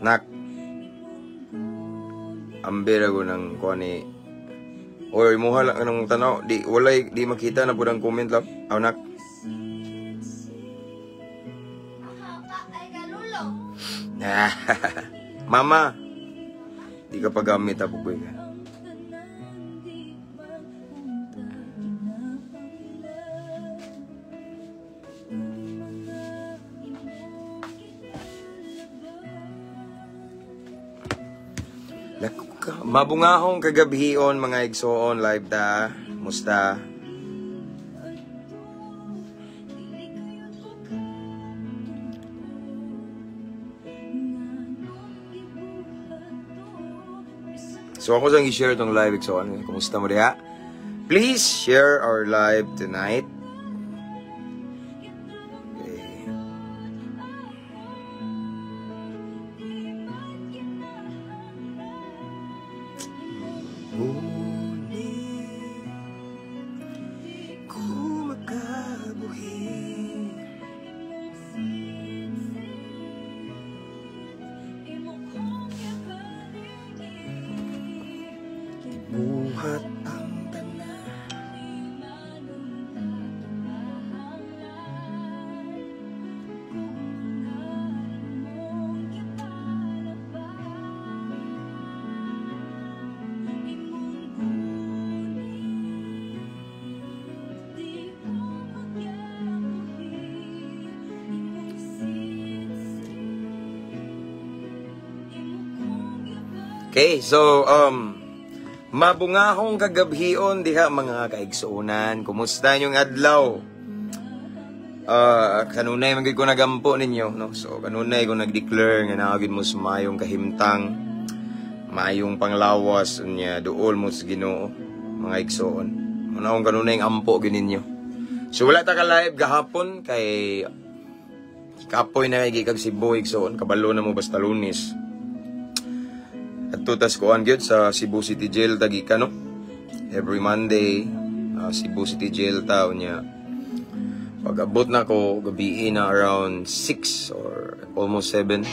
Nak, ambera ko ng kuha ni. Oy, imuha lang ng tanaw. Di, walay, di makita na po ang comment lang. Aw, nak. Mama, di ka pagamit ako ko. Mabungahong kagabhion mga igsoon, live ta. Musta? So ako sang i-share tong live, igsoon. Kumusta mo diha? Please share our live tonight. Okay. Buhat ang tanan. Okay, so mabungahong kagabhion diha mga kaigsuonan. Kumusta inyong adlaw? Kanunay man gid ko nagampo ninyo, no? So kanunay ko nag-declare nga naa gid mo sa maayong kahimtang, maayong panglawas unya duol mo sa Ginoo, mga igsoon. Mao akong kanunay ang ampo gyud ninyo. So wala ta ka live gahapon kay kapoy na kay gikan Cebu, igsoon, kabalo na mo basta Lunes. Adto tas kuan gyud sa Cebu City Jail tagika, no? Every Monday, Cebu City Jail ta unya. Pag-abot na ko gabi na around 6 or almost 7.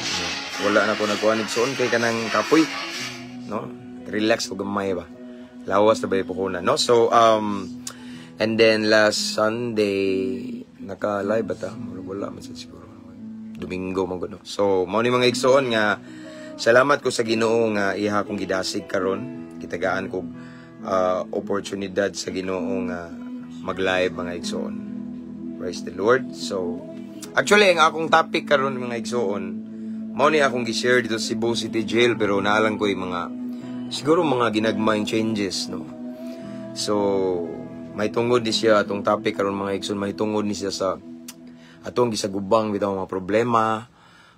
Wala na ko nagkuan, igsoon, kay kanang kapoy, no? Relax ko gamay ba. Lawas na ba puhunan, no? So and then last Sunday naka-live ba ta? Wala man sa siguro. Domingo man gud, no. So mao ni mga igsoon nga salamat ko sa Ginoo nga iha akong gidasig karon. Gitagaan ko oportunidad sa Ginoo nga mag-live mga igsoon. Praise the Lord. So actually ang akong topic karon mga igsoon, mao ni akong gi-share dito sa Cebu City Jail, pero naalang ko yung mga siguro mga ginagmayng changes, no. So may tungod ni siya atong topic karon mga igsoon, may tungod ni siya sa atong gisagubang bitaw mga problema,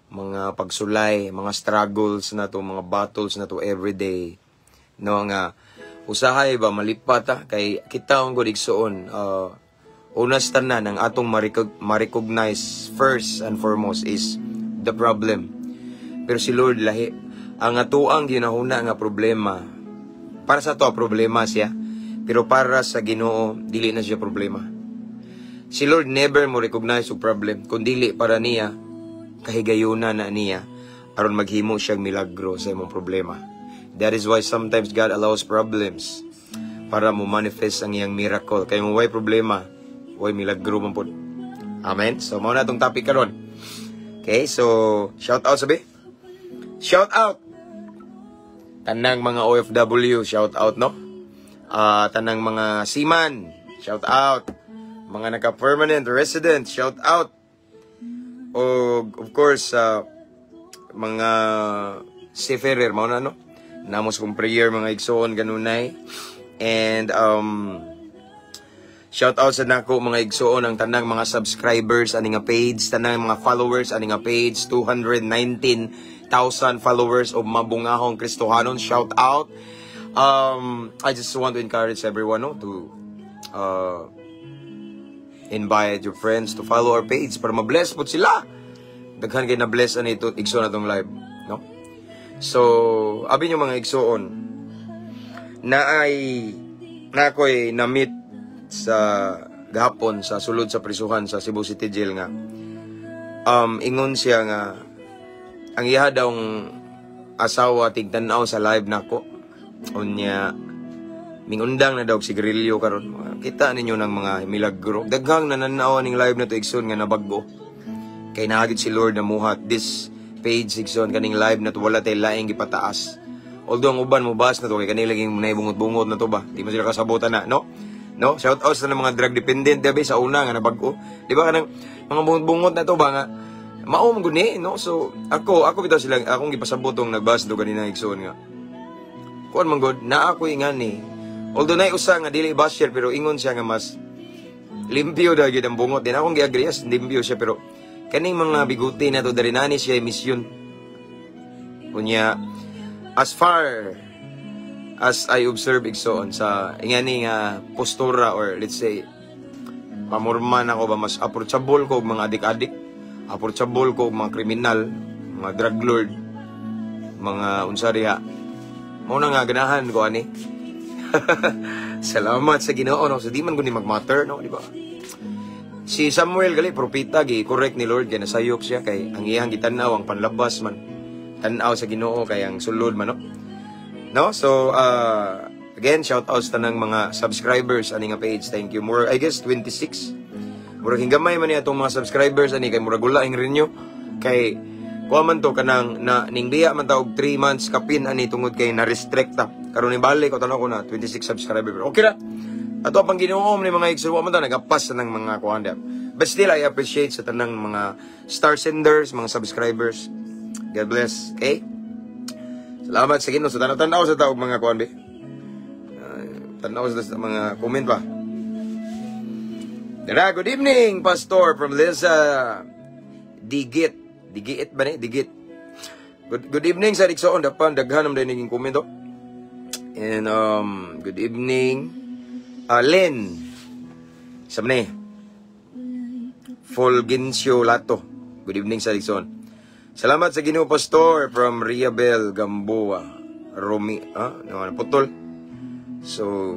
mga pagsulay, mga struggles na to, mga battles na to everyday, no, nga usahay ba malipat ta kay kita ang gud igsoon. Unas tanan ang atong ma-recognize first and foremost is the problem. Pero si Lord lahi ang atoang ginahuna nga problema. Para sa ato problema siya, pero para sa Ginoo dili na siya problema. Si Lord never mo recognize og problem kun dili para niya kahigayunan na niya aron maghimo siyang milagro sa imong problema. That is why sometimes God allows problems para mo manifest ang iyang miracle. Kay mo way problema, way milagro man pud. Amen. So mao na atong topic karon. Okay, so shout out sabi. Shout out tanang mga OFW, shout out, no? Ah, tanang mga seaman, shout out. Mga naka-permanent resident, shout out. O of course, mga seafarer, mao na, no? Namos kong prayer, mga igsoon, ganunay. And shout out sa nako, mga igsoon, ang tanang mga subscribers ani nga page, tanang mga followers ani nga page, 219,000 followers of Mabungahong Kristohanon. Shout out. I just want to encourage everyone, no, to invite your friends to follow our page para ma-bless po sila. Daghan kay na-bless ani ito igsoon atong live, no? So, abi nyo, mga igsoon, na ay na ako'y na-meet sa gahapon sa sulod sa prisuhan sa Cebu City Jail nga ingon siya nga ang iya daw asawa tigtan-aw sa live nako, unya mingundang na daw sigarilyo karon. Kita ninyo ng mga milagro, daghang nananaw ning live na to, igsoon, nga nabag-o kay naagid si Lord na muhat this page, igsoon. Kaning live na to, wala tay laing gipataas, although ang uban mo bas na to kay kanila ging naibungot-bungot na to ba, di man sila kasabutan na, no? No, shout out sa mga drug dependent gabi sa una nga nabag-o. Di ba kanang mga bungot-bungot na to ba nga mao man gud ni, no? So ako bitaw sila akong gipasabot tong nagbas do ganina, igsoon, nga kuan man gud na ako ingani. Although nay usa nga dili basher, pero ingon siya nga mas limpyo daw gyud ang bungot. Din akong gi-agree, yes, limpyo siya, pero kaning mga biguti na to diri nani siya misyon. Unya as far as I observe, igsoon, sa ingani nga postura or let's say pamurman ako ba, mas approachable ko og mga adik-adik, approachable ko og mga kriminal, mga drug lord, mga unsa diha. Mao na nga ganahan ko ani. Salamat sa Ginoo, no. So di man guni magmatter, no, di ba? Si Samuel gali propeta, gi correct ni Lord kay nasayop siya kay ang iyang gitan-aw ang panlabas man. Tan-aw sa Ginoo kay ang sulod man, no. No? So, again, shout out sa tanang mga subscribers ani nga page. Thank you. More, I guess, 26. Murag hingamay man niya atong mga subscribers ani kay murag wala ang renew. Kay, kuha man to kanang na ning biya man ta og 3 months kapin ani tungod kay na restrict ta. Karon ni balik ko, tanaw ko na 26 subscriber. Pero okay ra. Ato pang Ginoo ni, mga igsoon, man ta nagapas sa nang mga kuan. But still I appreciate sa tanang mga star senders, mga subscribers. God bless. Okay? Salamat sa Ginoo sa tanaw-tanaw sa taog mga kuan be. Tanaw sa mga comment ba. Dara, good evening, Pastor, from Liza Digit. Digit ba ni? Digit. Good evening sa igsoon, dapan daghan man din comment oh. And good evening, Lynn. Sa ni Fulgencio Lato. Good evening sa igsoon. Salamat sa Ginoo, Pastor, from Riabel Gamboa. Romi, ah, no, putol. So,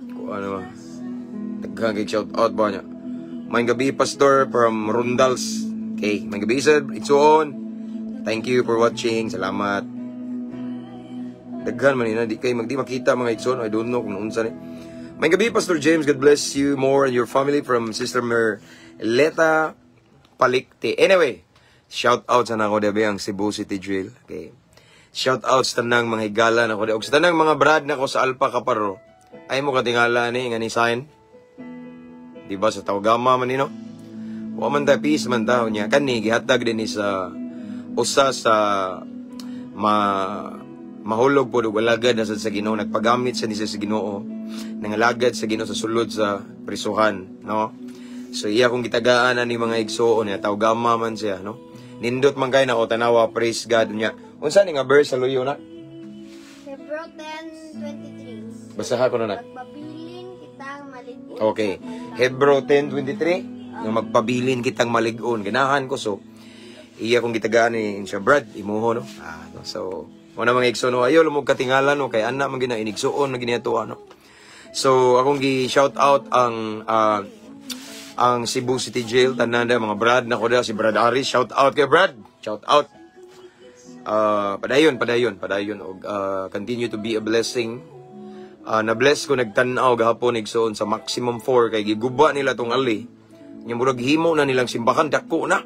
kung ano ba? Daghang kay shout out ba niya. Maayong gabi, Pastor, from Rundals. Okay, maayong gabi sa igsoon. Thank you for watching. Salamat. Daghan man ni na di kay magdi makita, mga igsoon. I don't know kung unsa ni. Maayong gabi, Pastor James. God bless you more and your family, from Sister Merleta Palikti. Anyway, shout out sa nako dabi ang Cebu City Jail. Okay. Shout out sa tanang mga higala nako og sa tanang mga brad nako sa Alpha Kaparo. Ay mo katingala ni nga ni sign. Di ba sa Tawgama man ni, no? Wa man ta, peace man ta niya. Kani gihatag din ni sa usa sa ma mahulog po og alagad na sad sa Ginoo, nagpagamit sa ni sa Ginoo, nangalagad sa Ginoo sa sulod sa prisuhan, no? So iya kong gitagaan ani, mga igsoon, niya tawgama man siya, no? Nindot man kay nako tanawa, praise God niya. Unsa ni nga verse sa luyo na? Hebrew 10:23. Basaha ko na na. Magpabilin kitang malig-on. Okay. Hebrew 10:23 nga magpabilin kitang malig-on. Ganahan ko, so iya kong gitagaan ni siya, Brad, imuho, no. Ah, no? So mo na, mga igsoon, no, ayo lumog katingala, no, kay ana man gina inigsuon na giniato, no. So akong gi shout out ang Cebu City Jail, tanan da mga brad na ko da, si Brad Aris, shout out kay Brad. Shout out. Padayon, padayon, padayon og continue to be a blessing. Na-bless ko nagtan-aw gahapon, igsoon, sa Maximum 4 kay giguba nila tong ali. Nya murag himo na nilang simbahan, dako na.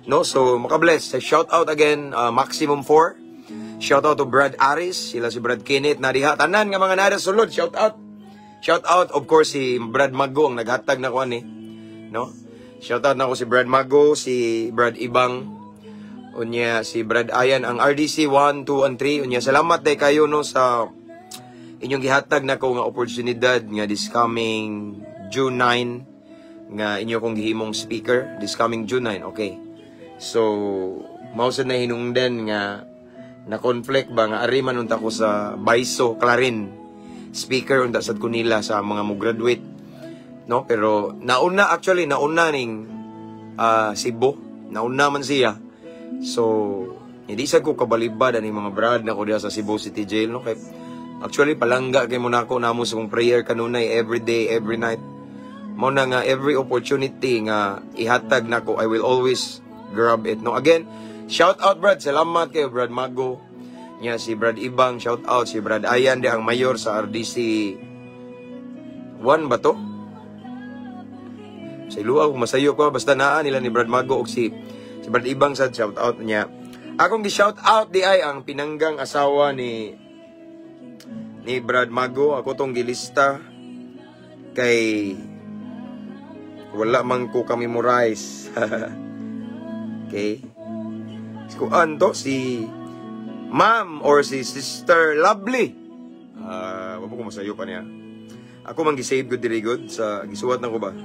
No, so makabless. Shout out again, Maximum 4. Shout out to Brad Aris, sila si Brad Kenneth na diha. Tanan nga mga nara sulod, shout out. Shout out, of course, si Brad Mago ang naghatag na ko ani. No? Shout out na ko si Brad Mago, si Brad Ibang, unya si Brad Ayan, ang RDC 1, 2 and 3. Unya salamat day kayo, no, sa inyong gihatag nako nga oportunidad nga this coming June 9 nga inyo kong gihimong speaker this coming June 9. Okay. So, mao sad na hinungdan nga na conflict ba nga ari man unta ko sa Baiso, Clarin. Speaker unta sad ko nila sa mga mo graduate. No, pero nauna, actually nauna ning Cebu. Nauna man siya. So, hindi sad ko kabalibad ani mga brad na ko diha sa Cebu City Jail, no, kay actually palangga kay mo nako namo sa kong prayer kanunay every day, every night. Mao na nga every opportunity nga ihatag nako, I will always grab it. No, again, shout out, Brad. Salamat kayo, Brad Mago. Nya si Brad Ibang, shout out si Brad Ayan di ang mayor sa RDC 1 ba to? Sa iluwa kung masayo ko, basta naa nila ni Brad Mago og si Brad Ibang sad, shout out niya. Akong gi-shout out di ay ang pinanggang asawa ni Brad Mago. Ako tong gilista kay wala man ko ka-memorize. Okay. Si kuan to, si Ma'am or si Sister Lovely. Ah, uh, ko masayo pa niya. Ako man gi-save ko diri good sa gisuwat na ko ba.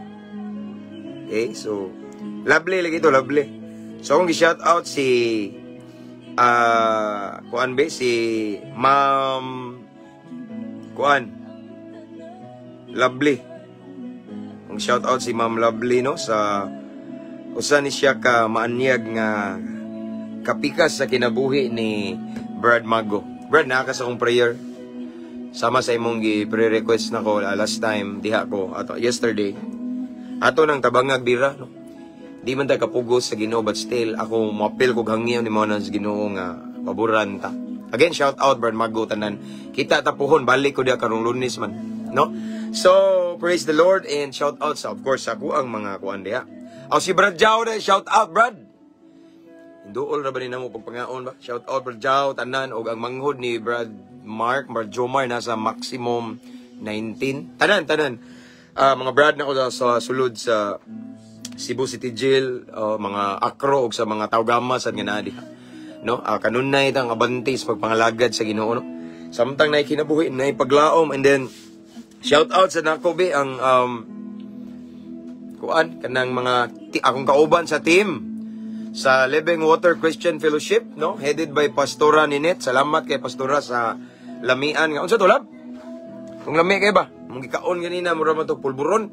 Okay, so Lovely lagi to, Lovely. So akong gi-shout out si kuan be, si Ma'am kuan Lovely. Ang shout out si Ma'am Lovely, no, sa usa ni siya ka maanyag nga kapikas sa kinabuhi ni Brad Mago. Brad, naa ka sa akong prayer. Sama sa imong gi pre-request nako last time diha ko ato yesterday. Ato nang tabangag bira, no. Di man ta kapugos sa Ginoo, but still ako moapil kog hangyo ni mo sa Ginoo nga paboran ta. Again, shout out Brad Mago, tanan. Kita ta puhon, balik ko diha karong Lunes man, no? So, praise the Lord and shout out sa, of course, sa ako ang mga kuan diha. Aw, si Brad Jao na, shout out, Brad. Duol ra ba ni namo pagpangaon ba? Shout out Brad Jao tanan og ang manghod ni Brad Mark, Brad Jomar nasa Maximum 19. Tanan, tanan. Mga brad na ko sa sulod sa Cebu City Jail, mga akro og sa mga tawgama sad nga naa diha. No? Kanunay tang abante sa pagpangalagad sa Ginoo, no. Samtang naay kinabuhi, naay paglaom, and then shout out sa nako be ang kuan kanang mga akong kauban sa team sa Living Water Christian Fellowship, no, headed by Pastora Ninette. Salamat kay Pastora sa lamian nga unsa to, lab? Kung lami kay ba? Mong gikaon ganina, mura man to pulburon.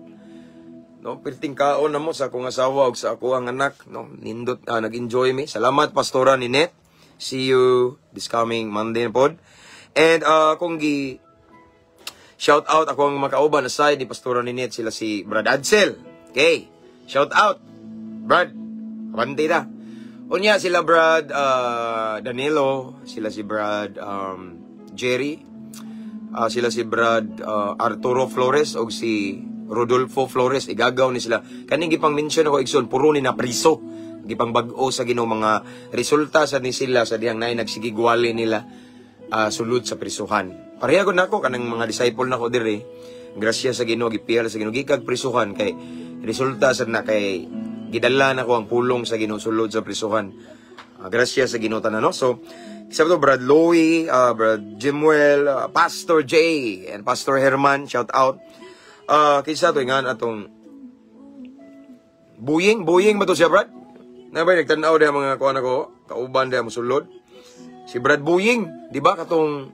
No, perting kaon na mo sa akong asawa ug sa ako ang anak, no. Nindot, nag-enjoy mi. Salamat, Pastora Ninette. See you this coming Monday pod. And kung gi shout out ako ang makauban aside ni Pastora Ninette, sila si Brad Adsel. Okay. Shout out. Brad, abante na. Unya sila Brad Danilo, sila si Brad Jerry, sila si Brad Arturo Flores og si Rodolfo Flores, igagaw ni sila. Kaning gipang mention ako, igsoon, puro ni na priso. Gipang bag-o sa Ginoo mga resulta sa ni sila sa dihang naay nagsigigwali nila sulod sa prisuhan. Pareha gud nako kanang mga disciple nako diri. Grasya sa Ginoo, gipiyal sa Ginoo gikag prisuhan kay resulta sad na kay gidala nako ang pulong sa Ginoo sulod sa prisuhan. Grasya sa Ginoo tanan, no. So, isa to, Brad Louie, Brad Jimuel, Pastor Jay, and Pastor Herman, shout out. Kinsa to ingan atong Buying, Buying ba to siya, Brad? Na ba nagtan-aw diha mga kuan ako, kauban diha mosulod. Si Brad Buying, di ba katong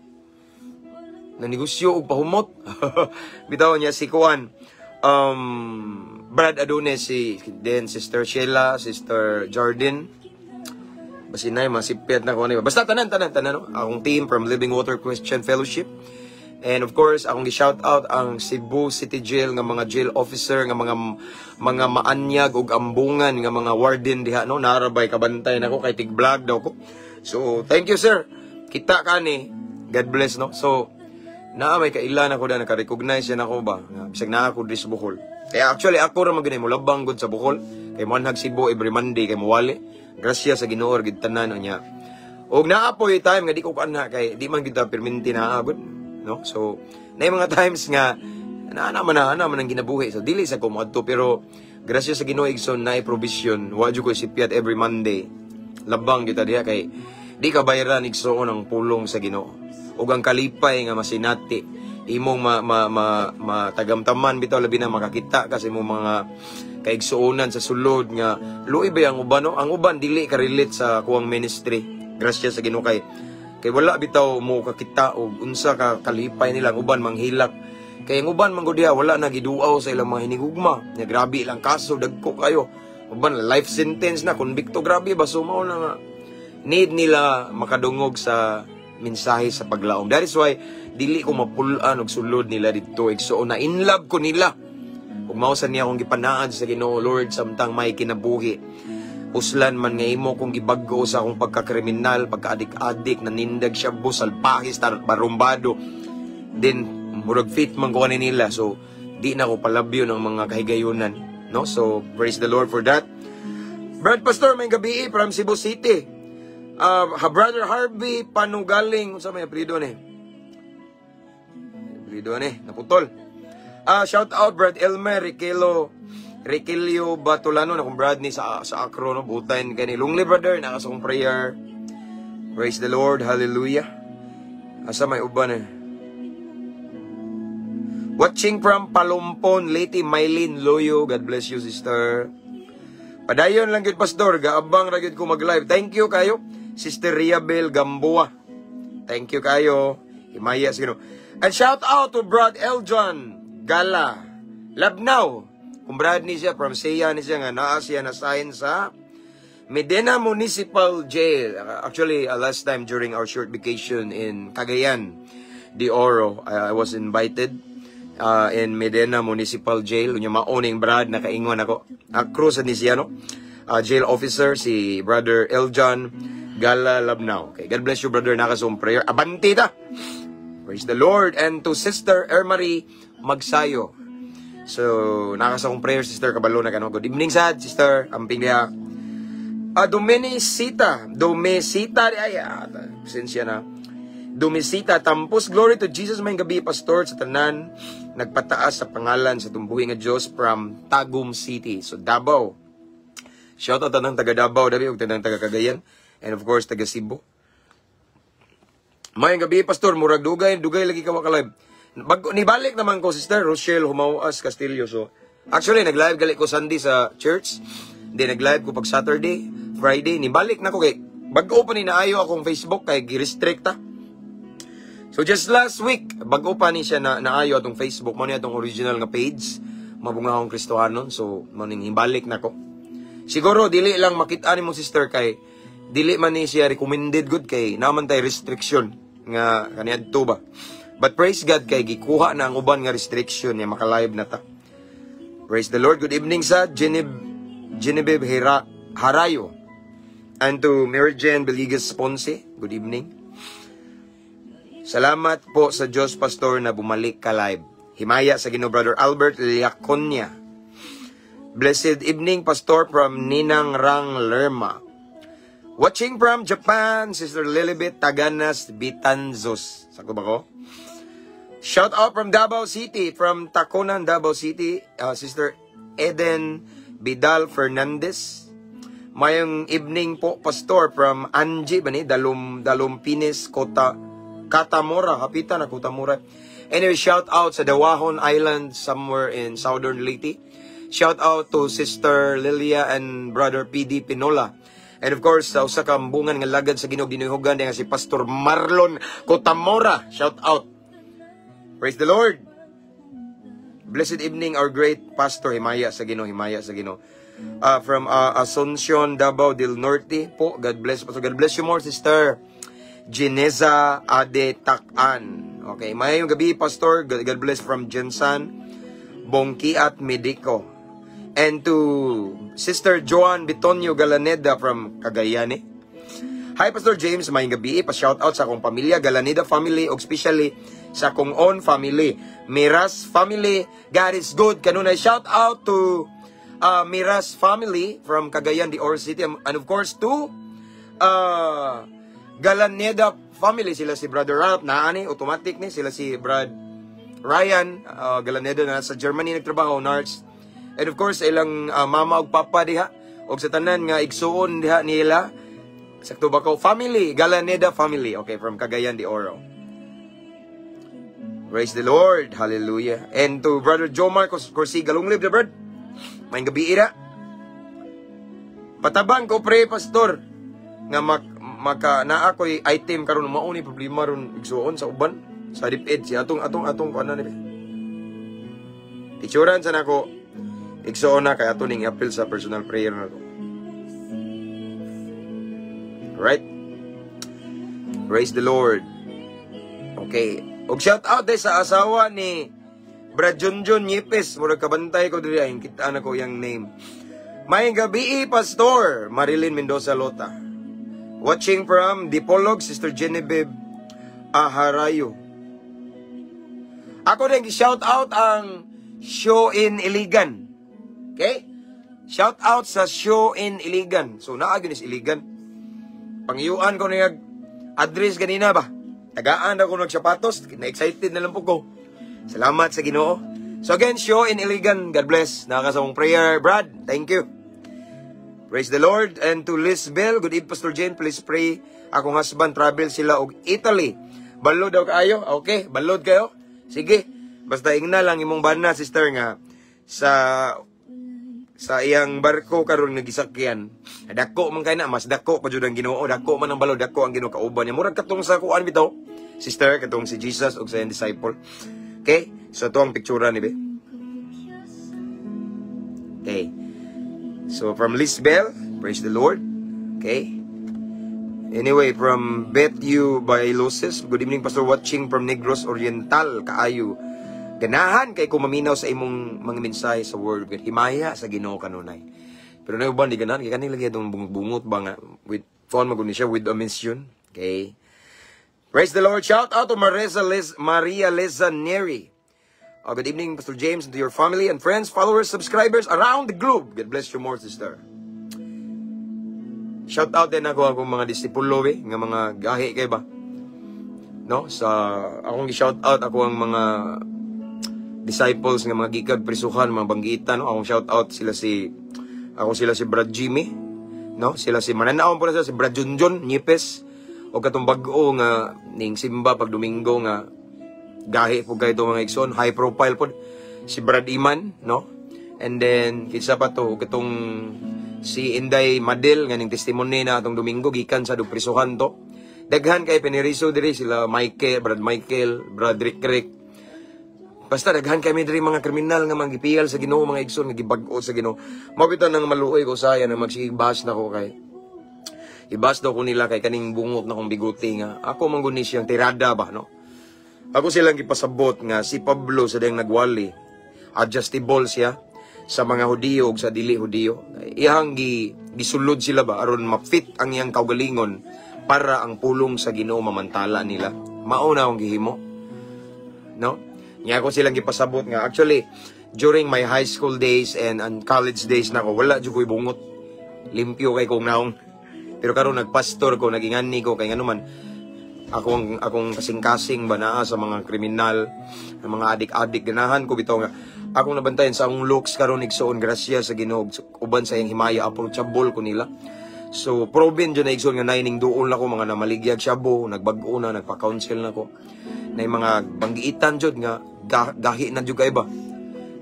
nanegosyo og pahumot? Bitaw niya si kuan. Brad Adonis, si then Sister Sheila, Sister Jordan. Basinay masipyat na ko ano. Basta tanan, tanan, tanan, no? Akong team from Living Water Christian Fellowship. And of course, akong gi-shout out ang Cebu City Jail nga mga jail officer nga mga maanyag ug ambungan nga mga warden diha, no. Narabay kabantay nako kay tig-vlog daw ko. So, thank you, sir. Kita ka ni. God bless, no. So, Naa may kailan ako da naka-recognize yan ako ba nga bisag naa ako diri sa Bohol. Kaya actually ako ra man gani molabang gud sa Bohol kay moanhag Cebu every Monday kay mowali. Grasya sa Ginoo gid tanan unya. Og naa poy time nga di ko kaanha kay di man gid ta perminti naa gud, no? So naay mga times nga naa naman na ana man ang ginabuhi. So dili sa ko moadto, pero grasya sa Ginoo, igsoon, naay provision. Wa jud ko sipyat every Monday. Labang kita diha kay di ka bayaran, igsoon, ang pulong sa Ginoo. Ug ang kalipay nga masinati imong ma, ma, ma, matagamtaman bitaw, labi na makakita kasi mo mga kaigsuonan sa sulod nga luoy ba ang uban, no? Ang uban dili ka relate sa kuwang ministry. Grasya sa Ginoo kay wala bitaw mo kakita og unsa ka kalipay nila. Ang uban manghilak kay ang uban man gud diha wala na giduaw sa ilang mga hinigugma nya. Grabe ilang kaso, dagko kayo. Uban life sentence na, konbikto, grabe ba. So mao na nga need nila makadungog sa mensahe sa paglaom. That is why dili ko mapul-an og sulod nila didto, igsoon, na in love ko nila. Ug mao sa niya akong gipanaad sa Ginoo, "Lord, samtang may kinabuhi, uslan man nga imo kong gibag-o sa akong pagkakriminal, pagkaadik-adik, nanindag shabu, salpahis, barumbado." Then murag fit man ko ani nila. So di na ko palabyo ng mga kahigayunan, no? So praise the Lord for that. Brad Pastor, maayong gabii from Cebu City. Brother Harvey Panugaling, unsa may apelyido ni? Apelyido ni, naputol. Shout out Brad Elmer Riquelo Riquilio Batulano na kung Brad ni sa Acro, no, butayin kani Lungli brother na sa akong prayer. Praise the Lord, hallelujah. Asa may uban eh? Watching from Palumpon, Lady Mylene Loyo. God bless you, sister. Padayon lang gyud, Pastor, gaabang ra gyud ko mag-live. Thank you kayo, Sister Riabel Gamboa. Thank you kayo. Himaya sa Ginoo. And shout out to Brad Eljon Gala Labnaw. Kung Brad ni siya, from Siya ni siya nga naa siya na sign sa Medina Municipal Jail. Actually, last time during our short vacation in Cagayan de Oro, I was invited in Medina Municipal Jail. Unya mao ning Brad nakaingon ako. Akro sa ni siya, no? Jail officer si Brother Eljon Gala Labnaw. Okay, God bless you, brother. Nakasum prayer. Abanti ta! Praise the Lord. And to Sister Ermarie Magsayo. So, nakasa akong prayer, Sister Kabalo na kano. Good evening, sad, Sister. Amping diha. Dominicita. Domesita. Ay, pasensya na. Domisita. Tampos, glory to Jesus. Maayong gabii, Pastor, sa tanan. Nagpataas sa pangalan sa tumbuhi nga Diyos from Tagum City. So, Davao. Shout out tanang taga Davao, dabi, ug tanang taga Cagayan. And of course, taga Cebu. Maayong gabii, Pastor, murag dugay, dugay lagi ka live. Bago, nibalik naman ko, Sister Rochelle Humauas Castillo. So, actually, nag-live gali ko Sunday sa church. Hindi, nag-live ko pag Saturday, Friday. Nibalik na ko kay, bago pa ni naayo akong Facebook kay gi-restrict ta. So, just last week, bago pa ni siya na naayo atong Facebook. Mao ni atong original nga page. Mabungahong Kristohanon. So, mao ning hibalik na ko. Siguro, dili lang makita ni mo, sister, kay dili man ni siya recommended good kay naman tay restriction nga kaniadto ba. But praise God kay gikuha na ang uban nga restriction niya, maka-live na ta. Praise the Lord. Good evening sa Genevieve Hera, Harayo. And to Mary Jane Villegas Ponce, good evening. Salamat po sa Diyos, Pastor, na bumalik ka live. Himaya sa Ginoo, Brother Albert Liaconia. Blessed evening, Pastor, from Ninang Rang Lerma. Watching from Japan, Sister Lilibet Taganas Bitanzos. Sakto ba ko? Shout out from Davao City, from Taconan, Davao City, Sister Eden Vidal Fernandez. Maayong evening po, Pastor, from Angie, ba ni? Dalum, Dalumpines, Kota, Katamora. Hapita na Katamora. Anyway, shout out sa Dawahon Island somewhere in Southern Leyte. Shout out to Sister Lilia and Brother PD Pinola. And of course, sa usa ka ambungan nga lagad sa Ginoo ginuhugan nga si Pastor Marlon Cotamora. Shout out. Praise the Lord. Blessed evening, our great pastor. Himaya sa Ginoo, himaya sa Ginoo. From Asuncion, Davao del Norte po. God bless, Pastor. God bless you more, Sister Gineza Ade Takan. Okay, maayong gabii, Pastor. God bless from Jensan Bongkiat Medico. And to Sister Joan Bitonio Galaneda from Cagayan. Hi, Pastor James, maayong gabi. Pa shout out sa akong pamilya, Galanida family, ug especially sa akong own family, Miras family. God is good. Kanunay, shout out to Miras family from Cagayan de Oro City and of course to Galaneda family, sila si Brother Ralph, naani automatic ni sila si Brad Ryan Galaneda na sa Germany nagtrabaho, nurse. And of course ilang mama ug papa diha ug sa tanan nga igsuon diha nila. Sakto ba ko? Family, Galaneda family. Okay, from Cagayan de Oro. Praise the Lord. Hallelujah. And to Brother Joe Marcos Corsiga, long live the bird. Maayong gabi ira. Patabang ko pray, Pastor, nga maka naa ko'y item karon. Mao ni problema ron, igsuon, sa uban sa DepEd si atong kuan na ni picturean sa nako, igsuon, na kay ato ning appeal sa personal prayer nako. Right? Praise the Lord. Okay. Og shout out day sa asawa ni Brad Junjun Yepes. Murag kabantay ko diri ay kita na ko yang name. Maayong gabi, Pastor Marilyn Mendoza Lota. Watching from Dipolog, Sister Genevieve Aharayo. Ako din shout out ang Show in Iligan. Okay? Shout out sa Show in Iligan. So naa gyud is Iligan. Pangiyuan ko niya address ganina ba? Tagaan ako nagsapatos, na-excited na lang po ko. Salamat sa Ginoo. So again, Show in Iligan, God bless. Nakasamong prayer, Brad. Thank you. Praise the Lord. And to Liz Bell, good evening, Pastor Jane. Please pray. Akong husband travel sila og Italy. Balod daw kaayo. Okay, balod kayo. Sige. Basta ingna lang imong bana, sister, nga sa iyang barko karon nga gisakyan. Dako man kay na, mas dako pa jud ang Ginoo, dako man ang balod, dako ang Ginoo kauban niya. Murag katong sa kuan bitaw, sister, katong si Jesus ug sa iyang disciple. Okay? So ito ang picture ni be. Okay. So from Lisbel, praise the Lord. Okay. Anyway, from Bethu by Luces, good evening, Pastor, watching from Negros Oriental, kaayo. Ganahan kay ko maminaw sa imong mga mensahe sa Word of God. Himaya sa Ginoo kanunay. Pero na uban di ganahan kay kaning lagi atong bungot ba nga with phone maguni siya with a mission. Okay. Praise the Lord. Shout out to Marisa Liz, Maria Liza Neri. Good evening, Pastor James, and to your family and friends, followers, subscribers around the globe. God bless you more, sister. Shout out din ako akong mga disipulo eh, nga mga gahi kay ba. No? Sa akong gi-shout out ako ang mga disciples nga mga gikag prisuhan, mga banggitan, no? Akong shout out sila si ako sila si Brad Jimmy, no? Sila si mananaon po na sila si Brad Junjun Nipes o katong bag-o nga ning simba pag Domingo nga gahi po kay mga igsoon, high profile po si Brad Iman, no? And then kinsa pa to, katong si Inday Madel nga ning testimony na atong Domingo gikan sa prisuhan to. Daghan kay piniriso diri, sila Michael, Brad Michael, Brad Rick Rick. Basta daghan kami diri mga kriminal nga manggipiyal sa Ginoo, mga igsoon, nga gibag-o sa Ginoo. Mao bitaw nang maluoy ko saya nang magsigig bash na ko kay ibas daw ko nila kay kaning bungot na kong biguti nga ako man guni siyang tirada ba, no? Ako silang gipasabot nga si Pablo sa dayang nagwali, adjustable siya sa mga Hudiyo ug sa dili Hudiyo. Iyang gisulod sila ba aron ma-fit ang iyang kaugalingon para ang pulong sa Ginoo mamantala nila. Mao na akong gihimo. No? Nya ako silang gipasabot nga actually during my high school days and college days nako, wala jud ko'y bungot. Limpyo kay kong naong. Pero karon nagpastor ko, nagingani ko kay ngano man akong akong kasing-kasing ba naa sa mga kriminal, ng mga adik-adik, ganahan ko bitaw nga akong nabantayan sa akong looks karon, igsoon, grasya sa Ginoo uban sa iyang himaya, approachable ko nila. So proven jud na, igsoon, nga naining duol nako mga namaligyag shabu, nagbag-o na, nagpa-counsel na ko. Na yung mga banggiitan jud nga gahi na jud kay ba.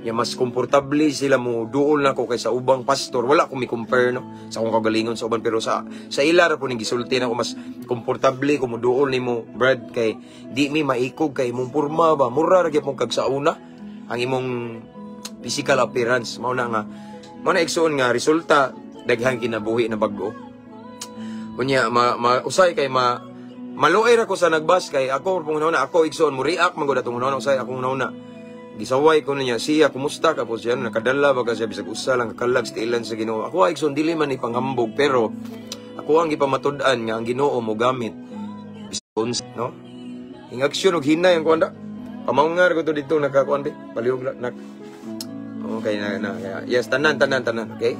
Ya mas komportable sila mo duol nako kaysa ubang pastor. Wala ko mi-compare, no, sa akong kagalingon sa uban, pero sa ila ra po ning gisulti nako, mas komportable ko mo duol nimo, Brad, kay di mi maikog kay imong porma ba. Mura ra gyud kag sa una ang imong physical appearance. Mao na nga mao na, igsoon, nga resulta daghan kinabuhi na bag-o. Unya ma usay kay ma maluoy ra ko sa nagbas kay ako pong na ako, igsoon, mo react man gud atong una usay akong una gisaway ko niya siya, "Kumusta ka po?" Siya nakadala ba siya bisag usa lang kakalag sa tiilan sa Ginoo. Ako ay, igsoon, dili man ipanghambog, pero Ako ang gipamatud-an nga ang Ginoo mo gamit bisan, no? Ing aksyon og hinay ang kuan da. Pamaungar ko to dito nakakuan be. Palihog la nak. Okay na na. Yes, tanan tanan tanan, okay?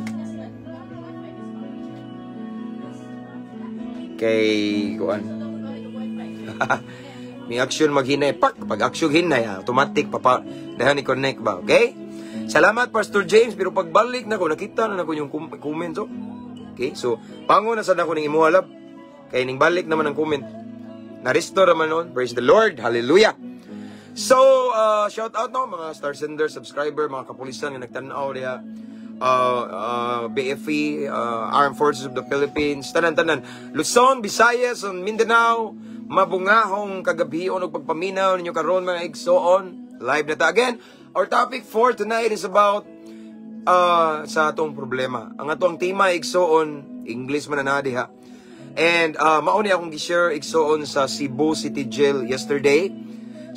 Kay kuan. May aksyon maghinay pak pag aksyon hinay automatic papa dahan i-connect ba, okay? Salamat, Pastor James, pero pagbalik nako nakita na nako yung comment, oh. Okay, so pango na sad ako ning imuha, lab. Kay ning balik naman ang comment. Na-restore naman noon. Praise the Lord. Hallelujah. So, shout out, no, mga star sender, subscriber, mga kapulisan nga nagtan-aw diha. BFE, Armed Forces of the Philippines, tanan-tanan. Luzon, Visayas, and Mindanao, mabungahong kagabion og pagpaminaw ninyo karon, mga igsoon. Live na ta again. Our topic for tonight is about sa atong problema. Ang atong tema, igsoon, English man na diha. And mao ni akong gi-share, igsoon, sa Cebu City Jail yesterday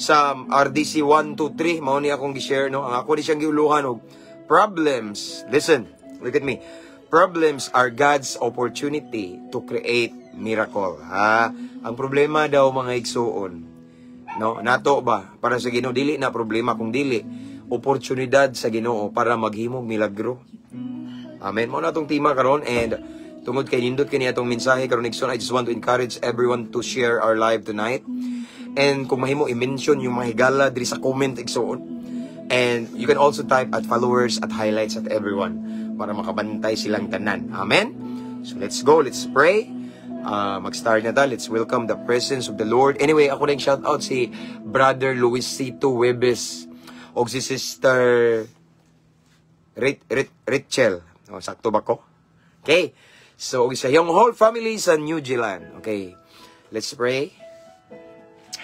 sa RDC 123, mao ni akong gi-share, no. Ang ako ni siyang giuluhan og problems. Listen, look at me. Problems are God's opportunity to create miracle. Ha? Ang problema daw, mga igsoon, no, nato ba para sa Ginoo dili na problema kung dili oportunidad sa Ginoo para maghimog milagro. Amen. Mao na atong tema karon, and tungod kay nindot kini atong mensahe karon, igsoon, I just want to encourage everyone to share our live tonight. And kung mahimo, i-mention yung mga higala diri sa comment, igsoon. And you can also type @followers, @highlights, @everyone para makabantay silang tanan. Amen. So let's go, let's pray. Mag-start na ta. Let's welcome the presence of the Lord. Anyway, ako nang shout out si Brother Luisito Webes o si Sister Rachel. Oh, sakto ba ko? Okay. So, sa iyong whole family sa New Zealand. Okay. Let's pray.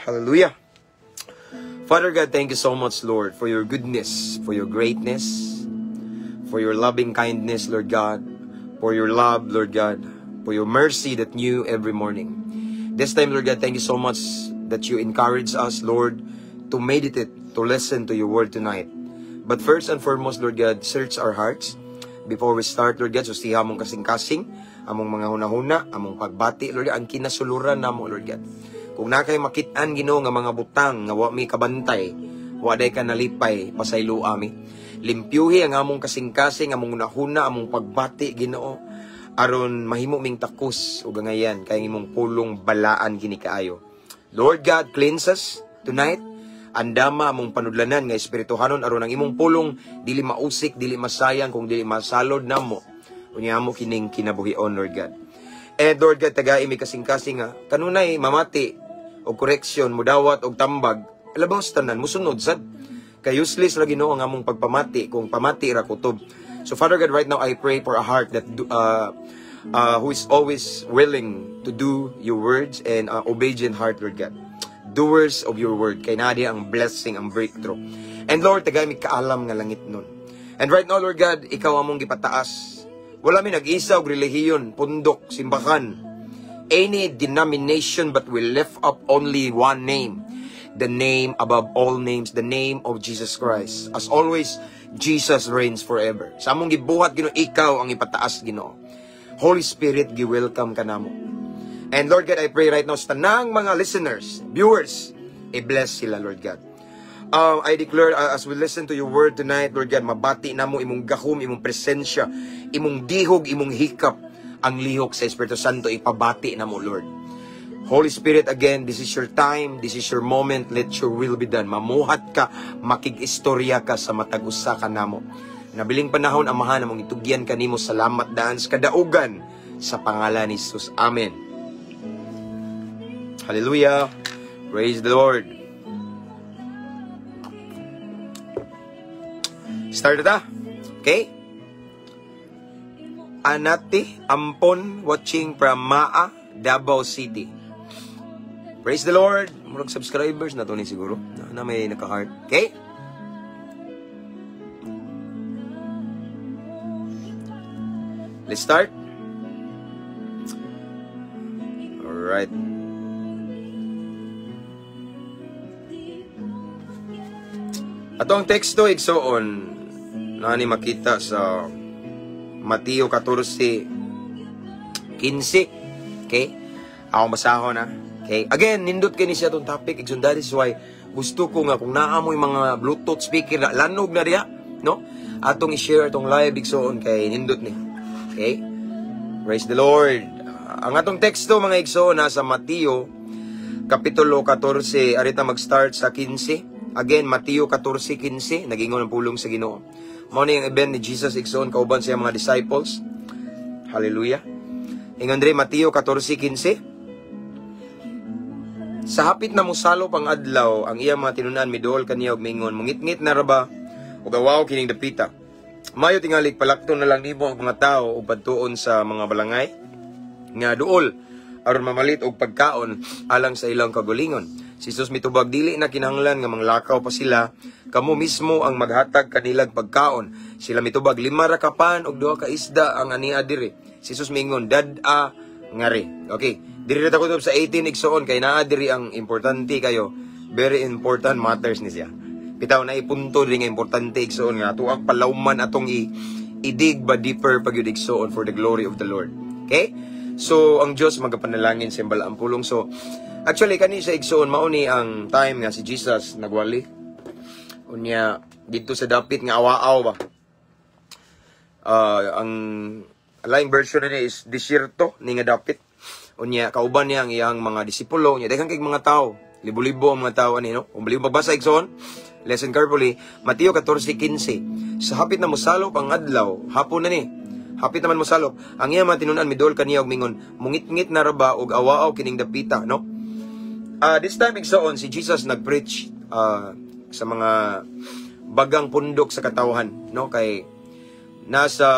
Hallelujah. Father God, thank you so much, Lord, for your goodness, for your greatness, for your loving kindness, Lord God, for your love, Lord God, for your mercy that new every morning. This time, Lord God, thank you so much that you encourage us, Lord, to meditate, to listen to your word tonight. But first and foremost, Lord God, search our hearts before we start, Lord God, susiha among kasing-kasing, among mga hunahuna, among pagbati, Lord God, ang kinasuluran namo, Lord God. Kung naa kay makit-an, Ginoo, nga mga butang nga wa mi kabantay, wa day ka nalipay, pasaylo ami. Limpyuhi ang among kasing-kasing, among hunahuna, among pagbati, Ginoo, aron mahimo ming takos ug angayan kay ang imong pulong balaan kini kaayo. Lord God, cleanse us tonight. Andama among panudlanan nga espirituhanon aron ang imong pulong dili mausik, dili masayang kung dili masalod namo. Unya amo kining kinabuhion, Lord God. And Lord God, tagai mi kasing-kasing nga kanunay mamati og correction, mudawat og tambag, labaw sa tanan musunod sad. Kay useless ra, Ginoo, ang among pagpamati kung pamati ra kutob. So Father God, right now I pray for a heart that who is always willing to do your words and obedient heart, Lord God. Doers of your word. Kay naa diha ang blessing, ang breakthrough. And Lord, tagay mi kaalam nga langit nun. And right now, Lord God, ikaw among gipataas. Wala mi nag-isa og relihiyon, pundok, simbahan, any denomination, but we lift up only one name. The name above all names, the name of Jesus Christ. As always, Jesus reigns forever. Sa among gibuhat, Ginoo, ikaw ang ipataas, Ginoo. Holy Spirit, gi-welcome ka namo. And Lord God, I pray right now sa tanang mga listeners, viewers, i-bless sila, Lord God. I declare as we listen to your word tonight, Lord God, mabati namo imong gahom, imong presensya, imong dihog, imong hikap, ang lihok sa Espiritu Santo ipabati namo, Lord. Holy Spirit, again, this is your time, this is your moment, let your will be done. Mamuhat ka, makig-istorya ka sa matag usa ka namo. Nabiling panahon, Amahan, among itugyan kanimo, salamat daan sa kadaugan sa pangalan ni Jesus. Amen. Hallelujah. Praise the Lord. Start na ta. Okay? Anati Ampon watching from Maa, Davao City. Praise the Lord. Murag subscribers na to ni siguro. Na may naka-heart. Okay? Let's start. Alright. Ato ang teksto, igsoon, na ni makita sa Mateo 14 15. Okay? Ako basahon na. Okay? Again, nindot kini siya tong topic, igsoon. That is why gusto ko nga kung naa mo'y mga Bluetooth speaker na lanog na diha, no? Atong i-share atong live, igsoon, kay nindot ni. Okay? Praise the Lord. Ang atong teksto, mga igsoon, nasa Mateo Kapitulo 14, arita mag-start sa 15. Again, Mateo 14:15, nagingon ang pulong sa Ginoo. Mao ni ang event ni Jesus, igsoon, kauban sa mga disciples. Hallelujah. Ingon diri, Mateo 14:15. Sa hapit na mosalop ang adlaw, ang iyang mga tinunan miduol kaniya og mingon, "Mungitngit na ra ba ug awaw kining dapita? Mayo tingali palakton na lang nimo ang mga tao ug padtuon sa mga balangay nga duol aron mamalit og pagkaon alang sa ilang kagulingon." Si Jesus mitubag, "Dili na kinahanglan nga manglakaw pa sila, kamo mismo ang maghatag kanilag pagkaon." Sila mitubag, "5 ra ka pan og 2 ka isda ang ania diri." Si Jesus mingon, "Dad-a ngari." Okay, diri ra ta kutob sa 18, igsoon, kay naa diri ang importante kayo. Very important matters ni siya. Bitaw na ipunto diri nga importante, igsoon, nga ato ang palawman atong i-dig ba deeper pag yun, igsoon, for the glory of the Lord. Okay? So ang Dios magapanalangin sa ang pulong. So actually kani sa, igsoon, mao ni ang time nga si Jesus nagwali. Unya dito sa dapit nga awaaw ba. Ang laing version ni is desierto ni nga dapit. Unya kauban niya ang iyang mga disipulo, unya daghan kay mga tao. Libo-libo ang mga tao ani, no. Kung baliw magbasa, igsoon, listen carefully, Mateo 14:15. Sa hapit na mosalop ang adlaw, hapon na ni. Hapit naman mosalop, ang iyang mga tinunan miduol kaniya og mingon, "Mungitngit na ra ba og awaaw kining dapita," no? This time, igsoon, si Jesus nagpreach sa mga bagang pundok sa katawhan, no? Kay nasa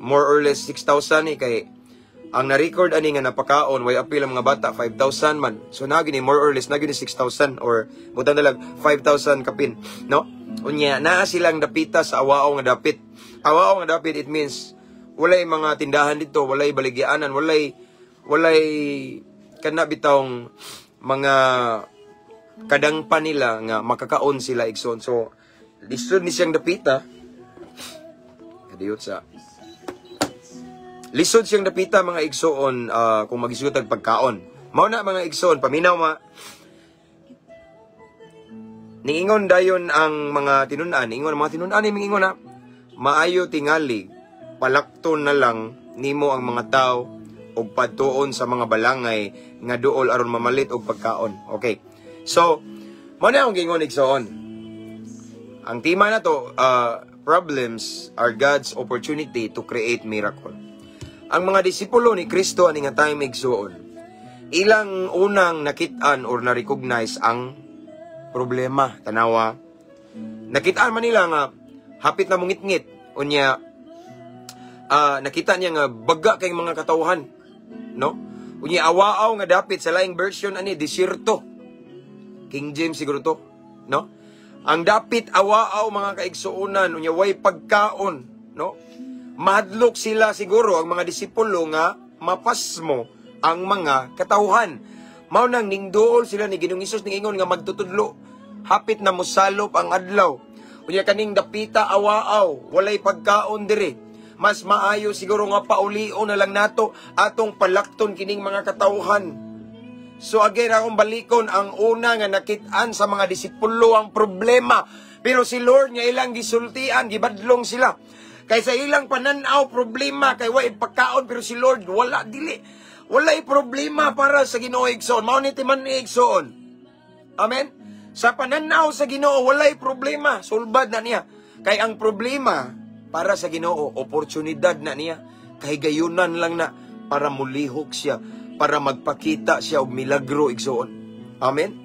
more or less 6,000 ni, kay ang na-record ani nga napakaon way apil ang mga bata, 5,000 man. So naa ni more or less naa ni 6,000 or butang dalag 5,000 kapin, no? Unya naa silang dapita sa awaaw nga dapit. Awaaw nga dapit, it means walay mga tindahan dito, walay baligyaanan, walay kana bitawng mga kadangpan nila nga makakaon sila, igsoon. So lisod ni siyang dapita. Kadiyot sa lisod siyang dapita, mga igsoon, kung magisud og pagkaon. Mao na, mga igsoon, paminaw ma. Niingon dayon ang mga tinun-an, niingon ang mga tinun-an, niingon na, "Maayo tingali, palakton na lang nimo ang mga tao og padtuon sa mga balangay nga duol aron mamalit og pagkaon." Okay. So, mao na akong giingon, igsoon. Ang tema na to, problems are God's opportunity to create miracle. Ang mga disipulo ni Kristo ani nga time, igsoon, ilang unang nakit-an or na-recognize ang problema, tanawa. Nakitaan man nila nga hapit na mungitngit, unya nakita niya nga baga kay mga katawhan, no? Unya awaaw nga dapit, sa laing version ani desierto. King James siguro to, no? Ang dapit awaaw, mga kaigsuonan, unya way pagkaon, no? Mahadlok sila siguro ang mga disipulo nga mapasmo ang mga katawhan. Mao nang ningduol sila ni Ginoong Hesus, ningingon nga magtutudlo, hapit na mosalop ang adlaw. Unya kaning dapita awaaw, walay pagkaon diri. Mas maayo siguro nga paulion na lang nato atong palakton kining mga katawhan. So again, akong balikon, ang una nga nakit-an sa mga disipulo ang problema. Pero si Lord nga ilang gisultian, gibadlong sila. Kay sa ilang pananaw, problema kay way pagkaon, pero si Lord wala, dili. Walay problema para sa Ginoo, igsoon. Mao ni timan ni, igsoon. Amen. Sa pananaw sa Ginoo, walay problema, sulbad na niya. Kay ang problema para sa Ginoo, oportunidad na niya. Kahigayunan lang na para mulihok siya, para magpakita siya og milagro, igsoon. Amen.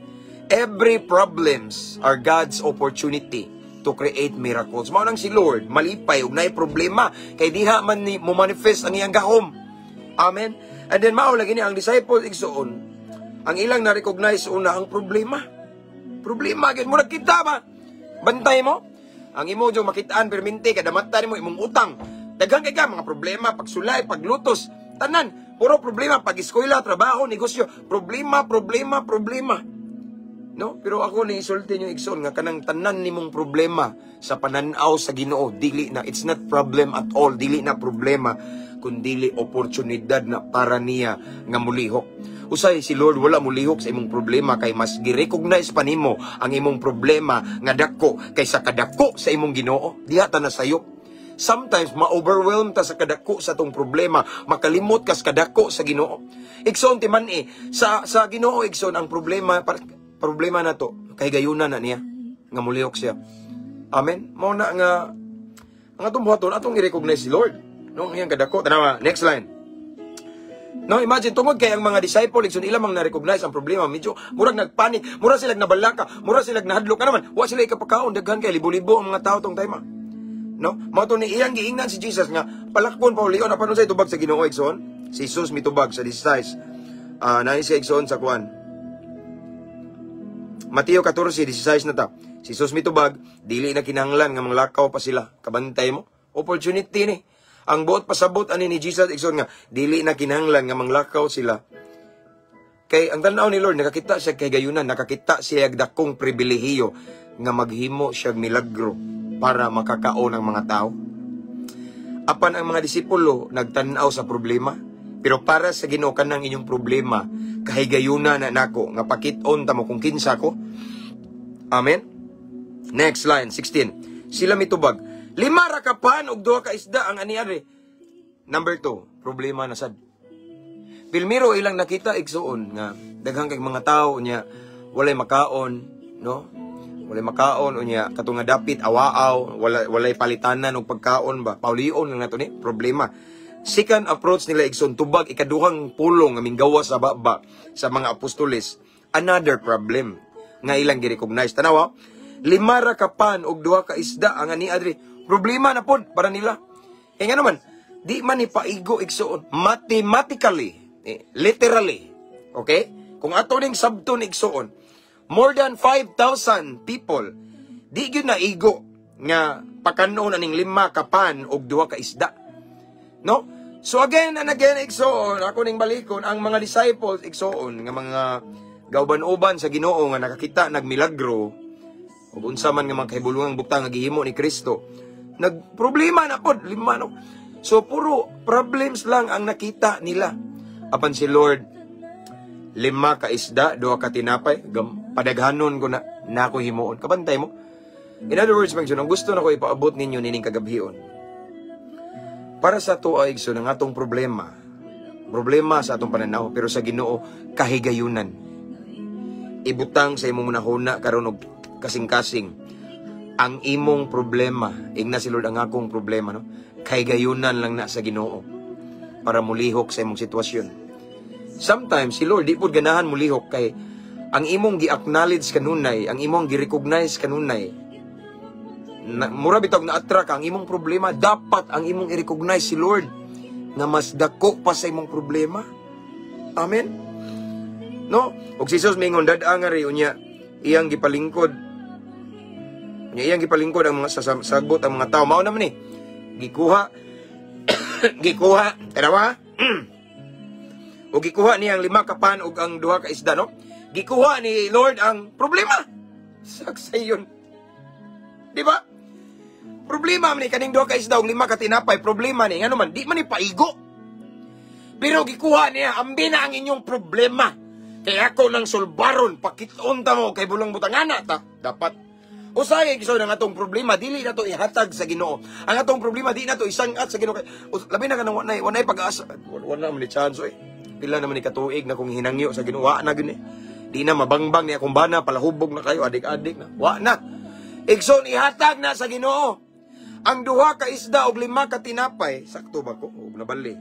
Every problems are God's opportunity to create miracles. Mao nang si Lord malipay og naay problema kay diha man ni mo manifest ang iyang gahom. Amen. And then mao lagi ni ang disciples, igsoon, ang ilang na-recognize una ang problema. Problema gyud mo nakita ba? Bantay mo. Ang imo jud makitaan permente kada mata nimo imong utang. Daghan kay ka mga problema, pagsulay, paglutos, tanan, puro problema, pag-eskwela, trabaho, negosyo, problema, problema, problema. No? Pero ako ni isulti niyo, igsoon, nga kanang tanan nimong problema sa pananaw sa Ginoo, dili na, it's not problem at all, dili na problema. Kundi kundili oportunidad na para niya nga mulihok. Usay si Lord wala mulihok sa imong problema kay mas gi-recognize pa nimo ang imong problema nga dako kaysa kadako sa imong Ginoo. Diha ta nasayop. Sometimes ma-overwhelm ta sa kadako sa atong problema, makalimot kas kadako sa Ginoo. Igsoon, timan eh sa Ginoo, igsoon, ang problema problema na to kay gayunan na niya nga mulihok siya. Amen. Mao na nga ang atong buhaton, atong i-recognize si Lord. No, ang iyang kadako. Tanawa, next line. No, imagine, tungod kay ang mga disciple, igsoon, ila mang na-recognize ang problema, medyo murag nagpanic, murag sila nabalaka, murag sila nahadlok ka naman, wa sila ikapakaon, daghan kay libo-libo ang mga tao tong time. No? Mao to ni iyang giingnan si Jesus nga palakpon paulion. Apan unsay tubag sa Ginoo, igsoon? Si Jesus mitubag sa 16. Ah, naa siya, igsoon, sa kuan. Mateo 14:16 na ta. Si Jesus mitubag, dili na kinahanglan nga manglakaw pa sila. Kabantay mo. Opportunity ni. Ang buot pasabot ani ni Jesus, igsoon, nga dili na kinahanglan nga manglakaw sila. Kay ang tan-aw ni Lord, nakakita siya kay gayunan, nakakita siya dakong pribilehiyo nga maghimo siya milagro para makakaon ang mga tao. Apan ang mga disipulo nagtan-aw sa problema, pero para sa Ginoo, kanang inyong problema kahigayuna na nako nga pakit-on ta mo kung kinsa ko. Amen. Next line, 16. Sila mitubag, "Lima ra ka pan ug duha ka isda ang ani-ari." Number 2, problema na sad. Pilmiro ilang nakita, igsuon, nga daghang kay mga tao niya walay makaon, no? Walay makaon unya kato nga dapit awaaw, wala walay palitanan og pagkaon ba. Paulion lang nato ni problema. Second approach nila, igsoon, tubag, ikaduhang pulong nga minggawa sa baba sa mga apostoles. Another problem nga ilang gi-recognize. Tanawa, lima ra ka pan og duha ka isda ang ani adri. Problema na pod para nila. Kaya nga naman, di man ni paigo, igsoon. Mathematically, eh, literally, okay? Kung ato ning sabton, igsoon, more than 5,000 people, di gyud na igo nga pakanon aning lima ka pan og duha ka isda. No? So again and again, igsoon, ako ning balikon, ang mga disciples, igsoon, nga mga gauban-uban sa Ginoo nga nakakita nagmilagro ug unsa man nga mga kahibulungang butang nga gihimo ni Kristo, nagproblema na pod, lima, no. So puro problems lang ang nakita nila. Apan si Lord, lima ka isda, duha ka tinapay, padaghanon ko na, na ako himuon. Kabantay mo. In other words, mga ang gusto na ko ipaabot ninyo nining kagabhion. Para sa ato ay, igsoon, ang atong problema, problema sa atong pananaw, pero sa Ginoo, kahigayunan. Ibutang sa imong hunahuna karon og kasing-kasing ang imong problema. Ingna si Lord, ang akong problema, no? Kahigayunan lang na sa Ginoo para mulihok sa imong sitwasyon. Sometimes si Lord di pud ganahan mulihok kay ang imong gi-acknowledge kanunay, ang imong gi-recognize kanunay, na, mura bitaw na attract ang imong problema, dapat ang imong i-recognize si Lord nga mas dako pa sa imong problema. Amen. No? Og si Jesus mingon, "Dad-a nga ri," unya iyang gipalingkod. Unya iyang gipalingkod ang mga sagbot ang mga tao. Mao naman ni. Gikuha gikuha, tanawa. O gikuha niya ang lima ka pan ug ang duha ka isda, no? Gikuha ni Lord ang problema. Saksayon. Di ba? Problema man ni kaning duha ka isda ug lima ka tinapay, problema ni ngano man di man ni paigo. Pero gikuha niya, "Ambi na ang inyong problema. Kaya ako nang sulbaron, pakiton ta mo kay bulong butangana ta." Dapat usay igsoon, ang atong problema dili na to ihatag sa Ginoo. Ang atong problema di na to isangat sa Ginoo. Labi na kanang wa nay pag-asa. Wala man ni chance eh. Pila naman ni katuig na kung hinangyo sa Ginoo, wa na gyud eh. Di na mabangbang ni akong bana, palahubog na kayo, adik-adik na. Wa na. Igsoon, ihatag na sa Ginoo. Ang duha ka isda og lima ka tinapay, sakto ba ko? Og nabali.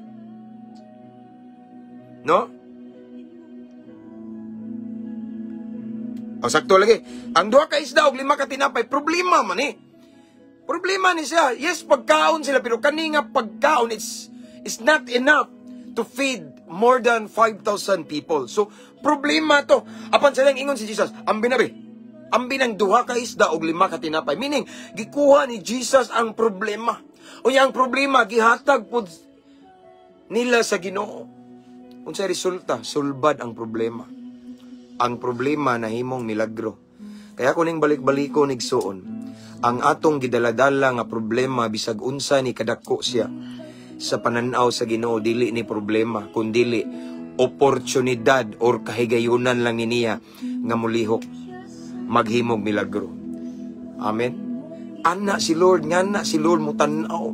No? O sakto lagi. Ang duha ka isda og lima ka tinapay, problema man eh. Problema ni siya. Yes, pagkaon sila, pero kani nga pagkaon, it's not enough to feed more than 5,000 people. So, problema to. Apan silang ingon si Jesus, "Ambi na be. Ambi ng duha ka isda og lima ka tinapay." Meaning, gikuha ni Jesus ang problema. Unya ang problema, gihatag pud nila sa Ginoo. Unsay resulta? Sulbad ang problema. Ang problema nahimong milagro. Kaya ko ning balik-baliko, igsuon, ang atong gidaladala nga problema, bisag unsa ni kadako siya, Sa pananaw sa Ginoo, dili ni problema, kundili oportunidad or kahigayunan lang ni niya nga mulihok, maghimog milagro. Amen. Ana si Lord, nga na si Lord mo tan-aw.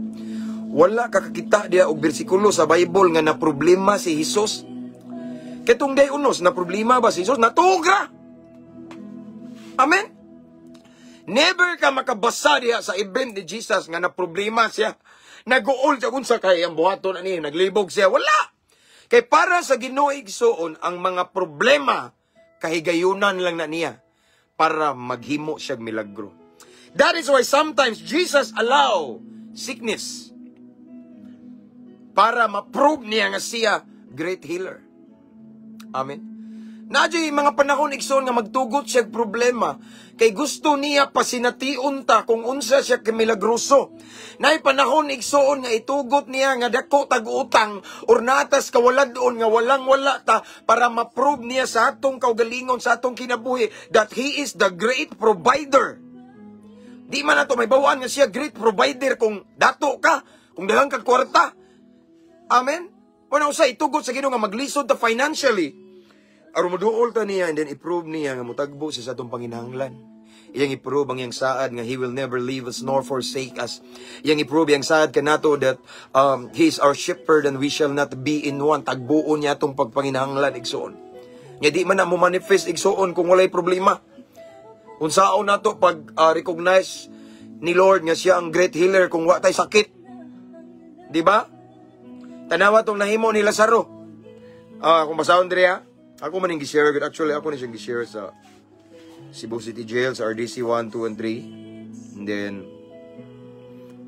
Wala ka kakita diya og bersikulo sa Bible nga na problema si Jesus. Ketong day unos, na problema ba si Jesus? Natugra! Amen? Never ka makabasa diha sa event ni Jesus nga na problema siya. Naguol siya kung sa kay ang buhaton ani, naglibog siya. Wala! Kay para sa Ginoo, igsuon, ang mga problema kahigayunan lang na niya para maghimo siya milagro. That is why sometimes Jesus allow sickness para ma-prove niya nga siya great healer. Amen. Naa juy mga panahon, igsoon, nga magtugot siya problema kay gusto niya pasination ta kung unsa siya kamilagroso. Naay panahon, igsoon, nga itugot niya nga dako tag utang or natas kawalad-on nga walang wala ta para ma-prove niya sa atong kaugalingon, sa atong kinabuhi, that He is the great provider. Di man nato mahibaw-an nga siya great provider kung dato ka, kung daghang kag kwarta. Amen? Wala usa itugot sa Ginoo nga maglisod ta financially. Aron moduol ta niya and then i-prove niya nga mutagbo siya sa atong panginahanglan. Iyang i-prove ang iyang saad nga He will never leave us nor forsake us. Iyang i-prove iyang saad kanato that He is our shepherd and we shall not be in want. Tagbuon niya atong pagpanginahanglan, igsoon. Nga di man na mo manifest, igsoon, kung walay problema. Unsaon nato pag recognize ni Lord nga siya ang great healer kung wa tay sakit? Di ba? Tanawa tong nahimo ni Lazaro. Ah, kung basahon diri ha. Ako man yung gi-share. Actually, ako ni siyang gi-share sa Cebu City Jail, sa RDC 1, 2, and 3. And then,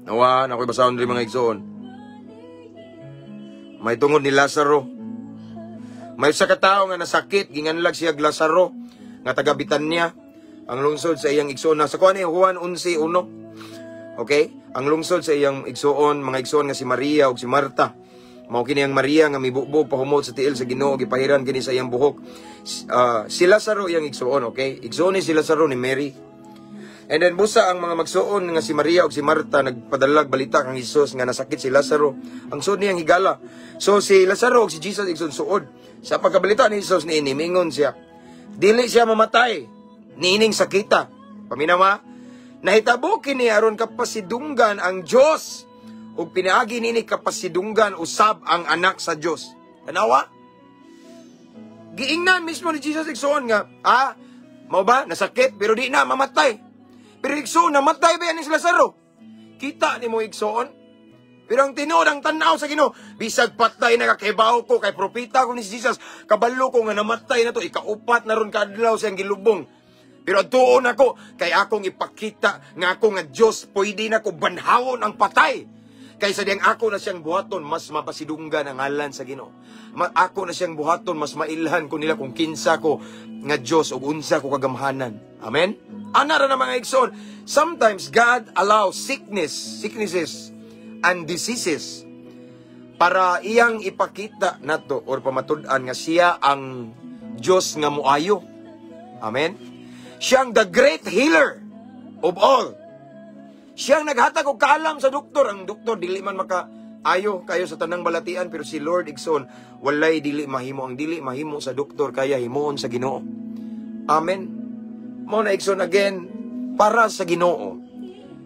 nawa, na ako'y basahon diri, mga igsoon. May tungod ni Lazaro. May usa ka tawo nga nasakit, ginganlag siya Lazaro, nga taga Bitanya. Ang lungsod sa iyang igsoon na sa kuan ni Juan 11:1. Okay? Ang lungsod sa iyang igsoon, mga igsoon nga si Maria ug si Marta. Mao kini ang Maria nga mibubog pahumot sa tiil sa Ginoo, gipahiran kini sa iyang buhok. Si Lazaro iyang igsoon, okay? Igsoon ni si Lazaro ni Mary. And then busa ang mga magsuon nga si Maria ug si Marta nagpadalag balita kang Hesus nga nasakit si Lazaro. Ang suod niyang higala. So si Lazaro ug si Jesus, igsoon, suod. Sa pagkabalita ni Jesus niini, mingon siya, "Dili siya mamatay niining sakita." Paminawa, nahitabo kini aron kapasidunggan ang Dios ug pinaagi nini kapasidunggan usab ang anak sa Dios. Tanawa? Giingnan mismo ni Jesus, igsoon, nga, mao ba, nasakit, pero di na mamatay. Pero igsoon, namatay ba yan ni si Lazaro? Kita ni mo, igsoon. Pero ang tinuod, ang tanaw sa Ginoo, bisag patay na kakibaw ko, kay propeta ko ni si Jesus, kabalo ko nga namatay na to, ikaupat na ron kaadlaw siyang gilubong. Pero tuon ako, kay akong ipakita nga ako nga Diyos, pwede na ko banhawon ang patay. Kaysa diyang ako na siyang buhaton, mas mapasidunggan ang ngalan sa Ginoo. Ako na siyang buhaton, mas mailhan ko nila kung kinsa ko nga Diyos o unsa ko kagamhanan. Amen? Ana ra na, mga igsoon. Sometimes God allows sicknesses and diseases para iyang ipakita nato or pamatud-an nga siya ang Diyos nga muayo. Amen? Siya ang the great healer of all. Siya ang naghatag og kaalam sa doktor. Ang doktor dili man maka ayo kayo sa tanang balatian, pero si Lord, igsoon, walay dili mahimo. Ang dili mahimo sa doktor, kaya himuon sa Ginoo. Amen. Mao na, igsoon, again, para sa Ginoo,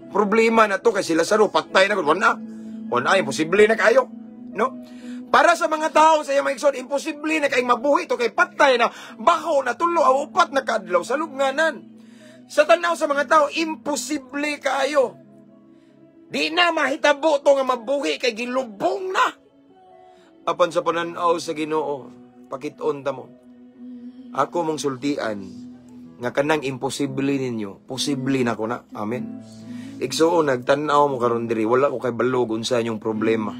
problema na to kay si Lazaro patay na gud, wala. Wala, imposible na kayo. No? Para sa mga tao sa iyang mga igsoon, imposible na kay mabuhi to kay patay na, baho na, tulo o upat na kaadlaw sa lubnganan. Sa tanaw sa mga tao, imposible kaayo. Di na mahitabo to nga mabuhi kay gilubong na. Apan sa pananaw sa Ginoo, pakit-on ta mo. Ako mong sultian nga kanang imposible ninyo, posible na ko na. Amen. Igsuon, nagtan-aw mo karon diri, wala ko kabalo kung unsa inyong problema.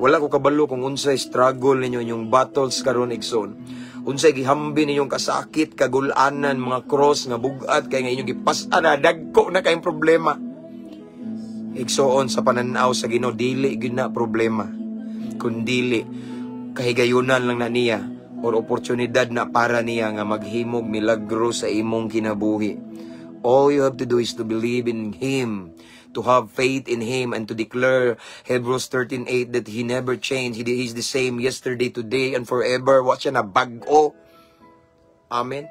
Wala ko kabalo kung unsay struggle ninyo, inyong battles karon, igsoon. Unsay gihambi ninyong kasakit, kagulanan, mga cross nga bugat kay nga inyong gipas-an na dagko na kayong problema. Igsoon, sa pananaw sa Ginoo, dili gyud na problema. Kundili kahigayunan lang na niya or oportunidad na para niya nga maghimog milagro sa imong kinabuhi. All you have to do is to believe in Him, to have faith in Him and to declare Hebrews 13:8 that He never changed. He's the same yesterday, today, and forever. Wa siya nabag-o. Amen.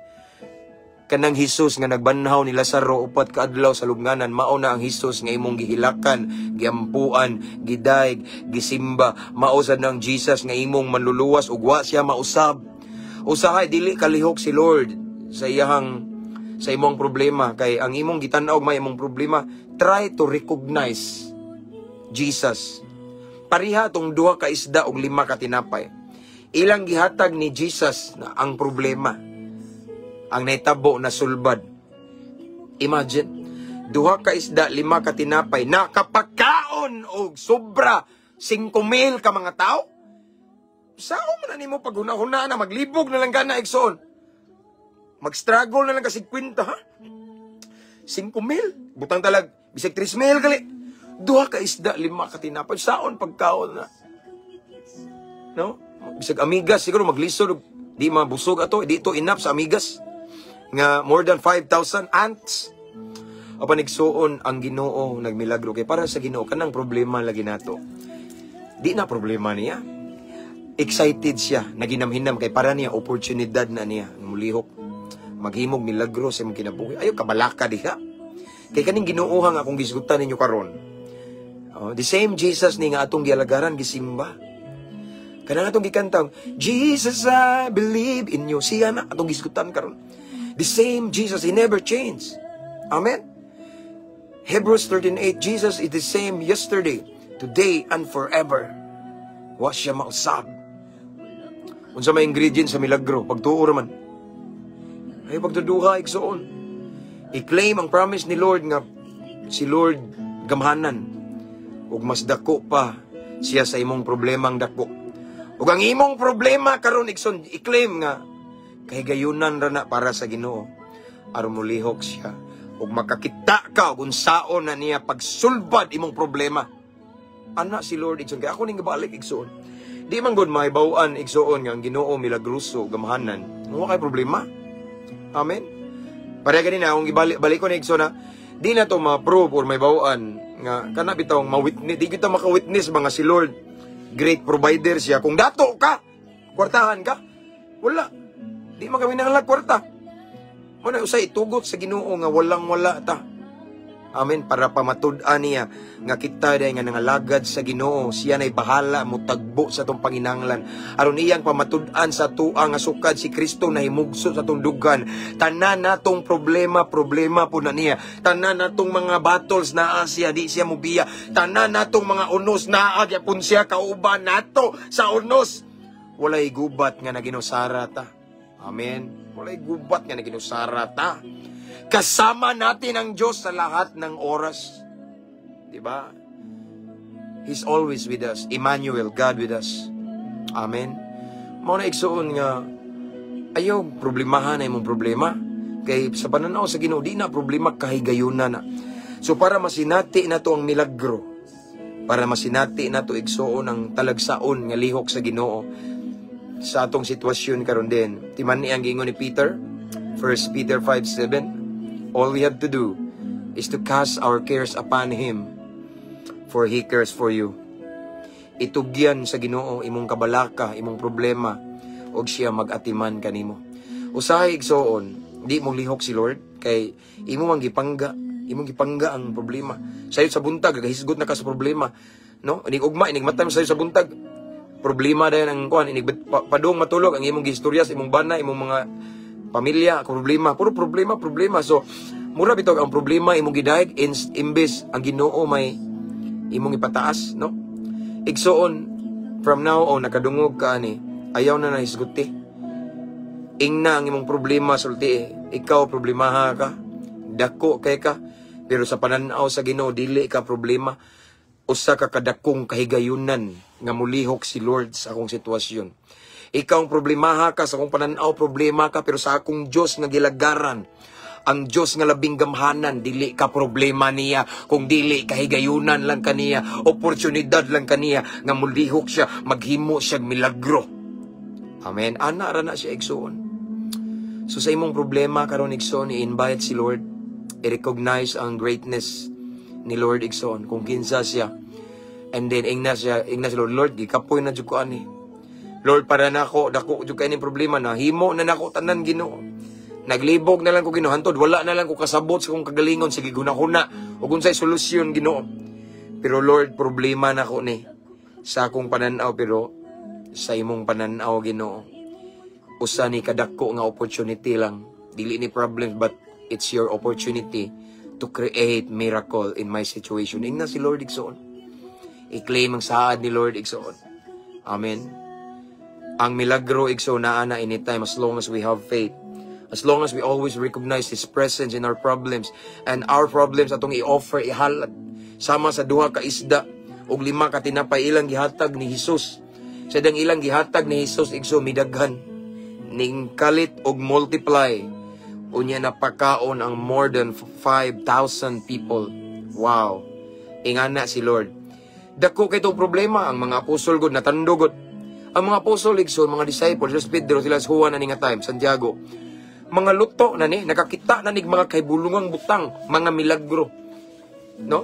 Kanang Hesus nga nagbanhaw ni Lazaro 4 ka adlaw sa lubnganan, mao na ang Hesus nga imong gihilakan, giampuan, gidayeg, gisimba. Mao sad na ang Jesus nga imong manluluwas ug wa siya mausab. Usahay dili kalihok si Lord sa imong problema kay ang imong gitan-aw may imong problema, try to recognize Jesus. Pareha tong duha ka isda ug lima ka tinapay. Ilang gihatag ni Jesus na ang problema, ang nahitabo na sulbad. Imagine, duha ka isda, lima ka tinapay, nakapakaon og sobra 5,000 ka mga tao. Sao man na nimo paghuna-huna na maglibog na lang gana, igsoon? Mag-struggle na lang ka 50, ha? 5,000. Butang talag, bisag 3,000 gali. Duha ka isda, lima ka tinapay. Saon pagkaon na? No? Bisag amigas, siguro maglisod. Di mabusog ato, di ito enough sa amigas nga more than 5,000 ants. Apan, igsuon, ang Ginoo nagmilagro kay para sa Ginoo kanang problema lagi nato, di na problema niya. Excited siya, naginamhinam kay para niya oportunidad na niya mulihok, maghimog milagro sa imong kinabuhi. Ayo kabalaka diha. Kay kaning Ginoo nga akong gisgutan ninyo karon. Oh, the same Jesus ni nga atong gialagaran, gisimba. Kanang atong gikantang "Jesus, I believe in you." Siya na atong gisgutan karon. The same Jesus, He never changed. Amen. Hebrews 13:8, Jesus is the same yesterday, today, and forever. Wa siya mausab. Unsa may ingredient sa milagro? Pagtuo man. Ay pagduduha, igsoon. I-claim ang promise ni Lord nga si Lord gamhanan ug mas dako pa siya sa imong problemang dako. Ug ang imong problema karon, igsoon, i-claim nga kahigayunan ra na para sa Ginoo aron molihok siya ug makakita ka ug unsaon na niya pagsulbad imong problema. Ana si Lord, igsoon, kay ako ning gabalik, igsoon. Di man gud mahibaw-an, igsoon, nga ang Ginoo milagroso, gamhanan. Wa kay problema. Amen. Pareha ganina akong gibalik balik ko ni igsoon na di na to ma-prove or mahibaw-an nga kana bitawng ma-witness, di kita maka-witness mga si Lord great provider siya kung dato ka, kwartahan ka, wala, di man kami nangalag kwarta mo na. Usay itugot sa Ginoo nga walang wala ta. Amen. Para pamatud-an niya nga kita day nga nangalagad sa Ginoo, siya na'y bahala mutagbo sa atong panginanglan. Aron iyang pamatud-an sa tua nga sukad si Kristo nahimugso sa atong dughan, tanan natong problema, problema po na niya. Tanan natong mga battles, naa siya, di siya mubiya. Tanan natong mga unos, naa gyapon siya kauban nato sa unos. Walay gubat nga naginusara ta. Amen. Walay gubat nga naginusara ta. Kasama natin ang Diyos sa lahat ng oras. Di ba? He's always with us. Emmanuel, God with us. Amen. Mao na, igsuon, nga ayaw problemahan na imong problema. Kay sa pananaw sa Ginoo, di na problema, kahigayunan na. So para masinati na to ang milagro, para masinati na to, igsuon, ang talagsaon nga lihok sa Ginoo sa atong sitwasyon karon din. Timan-i ang giingon ni Peter, 1 Peter 5:7, "All we have to do is to cast our cares upon Him, for He cares for you." Itugyan sa Ginoo imong kabalaka, imong problema, ug siya mag-atiman kanimo. Usahay, igsoon, di mo lihok si Lord kay imo man gipangga, imong gipangga ang problema. Sayo sa buntag, nagahisgot na ka sa problema. No? Inig ugma, inig mata sayo sa buntag. Problema dayon ang kuan, inig padung matulog ang imong giistorya sa imong bana, imong mga pamilya, problema, puro problema, problema. So, mura bitaw ang problema imong gidayeg imbes ang Ginoo may imong ipataas, no? Igsoon, from now on nakadungog ka ani, ayaw na nahisguti. Ingna ang imong problema, sulti eh. Ikaw problemaha ka, dako kay ka, pero sa pananaw sa Ginoo dili ka problema. Usa ka kadakong kahigayunan nga mulihok si Lord sa akong sitwasyon. Ikaw ang problemaha ka, sa akong pananaw problema ka, pero sa akong Diyos nga gilagaran, ang Diyos nga labing gamhanan, dili ka problema niya, kung dili kahigayunan lang kaniya, oportunidad lang kaniya, nga mulihok siya, maghimo siya milagro. Amen. Ana ra na siya, igsoon. So sa imong problema karon, igsoon, i-invite si Lord, i-recognize ang greatness ni Lord, igsoon, kung kinsa siya. And then ingna si Lord, "Lord, gikapoy na jud ko ani. Lord, para nako dako jud kay ning problema na himo na nako tanan, Ginoo. Naglibog na lang ko, Ginoo, hantod wala na lang ko kasabot sa kong kagalingon, sige hunahuna ug unsay solusyon, Ginoo. Pero Lord, problema nako ni sa akong pananaw, pero sa imong pananaw, Ginoo, usa ni kadako nga opportunity lang. Dili ni problems, but it's your opportunity to create miracle in my situation." Ingna si Lord, igsoon. I-claim ang saad ni Lord, igsoon. Amen. Ang milagro, igsoon, naa na anytime as long as we have faith. As long as we always recognize His presence in our problems and our problems atong i-offer, ihalad. Sama sa duha ka isda ug lima ka tinapay ilang gihatag ni Jesus. Sa dang ilang gihatag ni Jesus, igsoon, midaghan. Ning kalit og multiply. Unya napakaon ang more than 5,000 people. Wow. Ingana si Lord. Dako kay itong problema ang mga apostol gud natandog gud. Ang mga apostol, igsoon, mga disciples, sila Pedro, sila Juan ani nga time, Santiago. Mga luto na ni, nakakita na ni mga kahibulungang butang, mga milagro. No?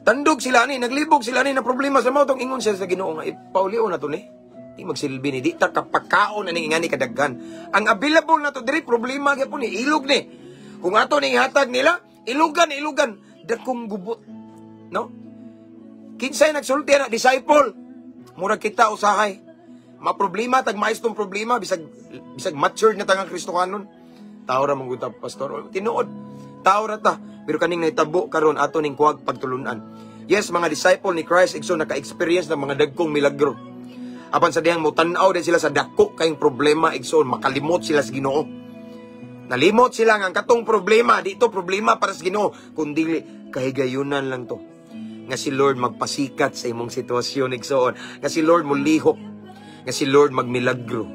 Tandog sila ni, naglibog sila ni na problema sa mao tong ingon siya sa Ginoo nga ipaulion na to ni. Di magsilbi ni, di ta kapakaon na ning ingani kadaghan. Ang available na to diri, problema gyapon ni, ilog ni. Kung ato ning ihatag nila, ilugan, ilugan, dakong gubot. No? Kinsay nagsulti na disciple? Murag kita usahay. Maproblema tag mais tong problema bisag bisag matured na tangang Kristohanon. Tao ra man gud ta, pastor. Tinuod. Tao ra ta. Pero kaning nahitabo karon, ato ning kuwag pagtulunan. Yes, mga disciple ni Christ, igsoon, naka-experience ng mga dagkong milagro. Apan sa dihang motan-aw din sila sa dako kayong problema, igsoon, makalimot sila sa Ginoo. Nalimot sila nga ang katong problema, dito problema para sa Ginoo, kundi kahigayunan lang to. Nga si Lord magpasikat sa imong sitwasyon, igsoon, nga si Lord mulihok, nga si Lord magmilagro,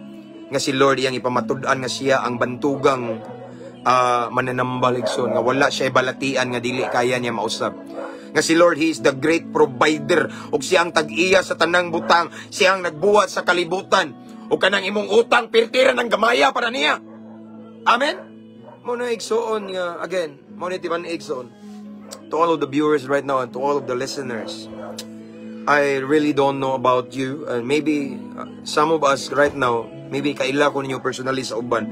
nga si Lord iyang ipamatud-an nga siya ang bantugang mananambal, igsoon, nga wala siya balatian nga dili kaya niya mausab. Nga si Lord, He is the great provider ug siya ang tag-iya sa tanang butang, siya ang nagbuhat sa kalibutan. Ug kanang imong utang pirtira ng gamaya para niya. Amen. Mo na, igsoon, nga again, mo ni timan, igsoon. To all of the viewers right now and to all of the listeners, I really don't know about you and maybe some of us right now, maybe kaila ko ninyo personally sa uban.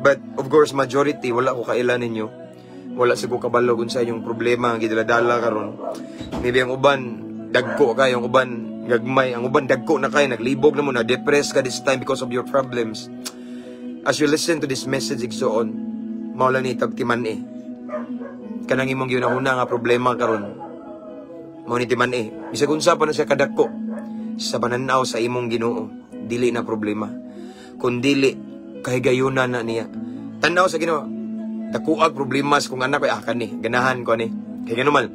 But of course, majority wala ko kaila ninyo. Wala sa ko kabalo kung sa inyong problema ang gidaladala karon. Maybe ang uban dagko kayo, ang uban gagmay, ang uban dagko na kayo, naglibog na mo, na depressed ka this time because of your problems. As you listen to this message, igsoon, mao lang ni tagtiman eh. Kanang imong giunahuna nga problema karon, mao ni timan eh. Bisag unsa pa na siya kadako sa pananaw sa imong Ginoo, dili na problema. Kun dili kahigayunan na niya. Tanaw sa Ginoo, dakuag problema sa kung anak ko, ah, kani, ganahan ko ni. Kay ganumal.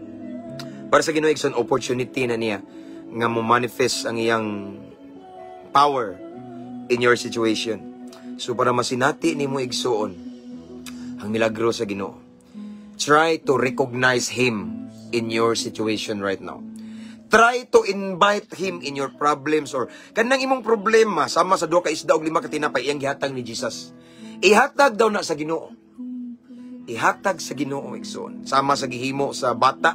Para sa Ginoo, igsoon, opportunity na niya nga mo manifest ang iyang power in your situation. So para masinati nimo, igsoon, ang milagro sa Ginoo, try to recognize Him in your situation right now. Try to invite Him in your problems or kanang imong problema sama sa duha ka isda ug lima ka tinapay iyang gihatag ni Jesus. Ihatag daw na sa Ginoo. Ihatag sa Ginoo, igsoon. Sama sa gihimo sa bata,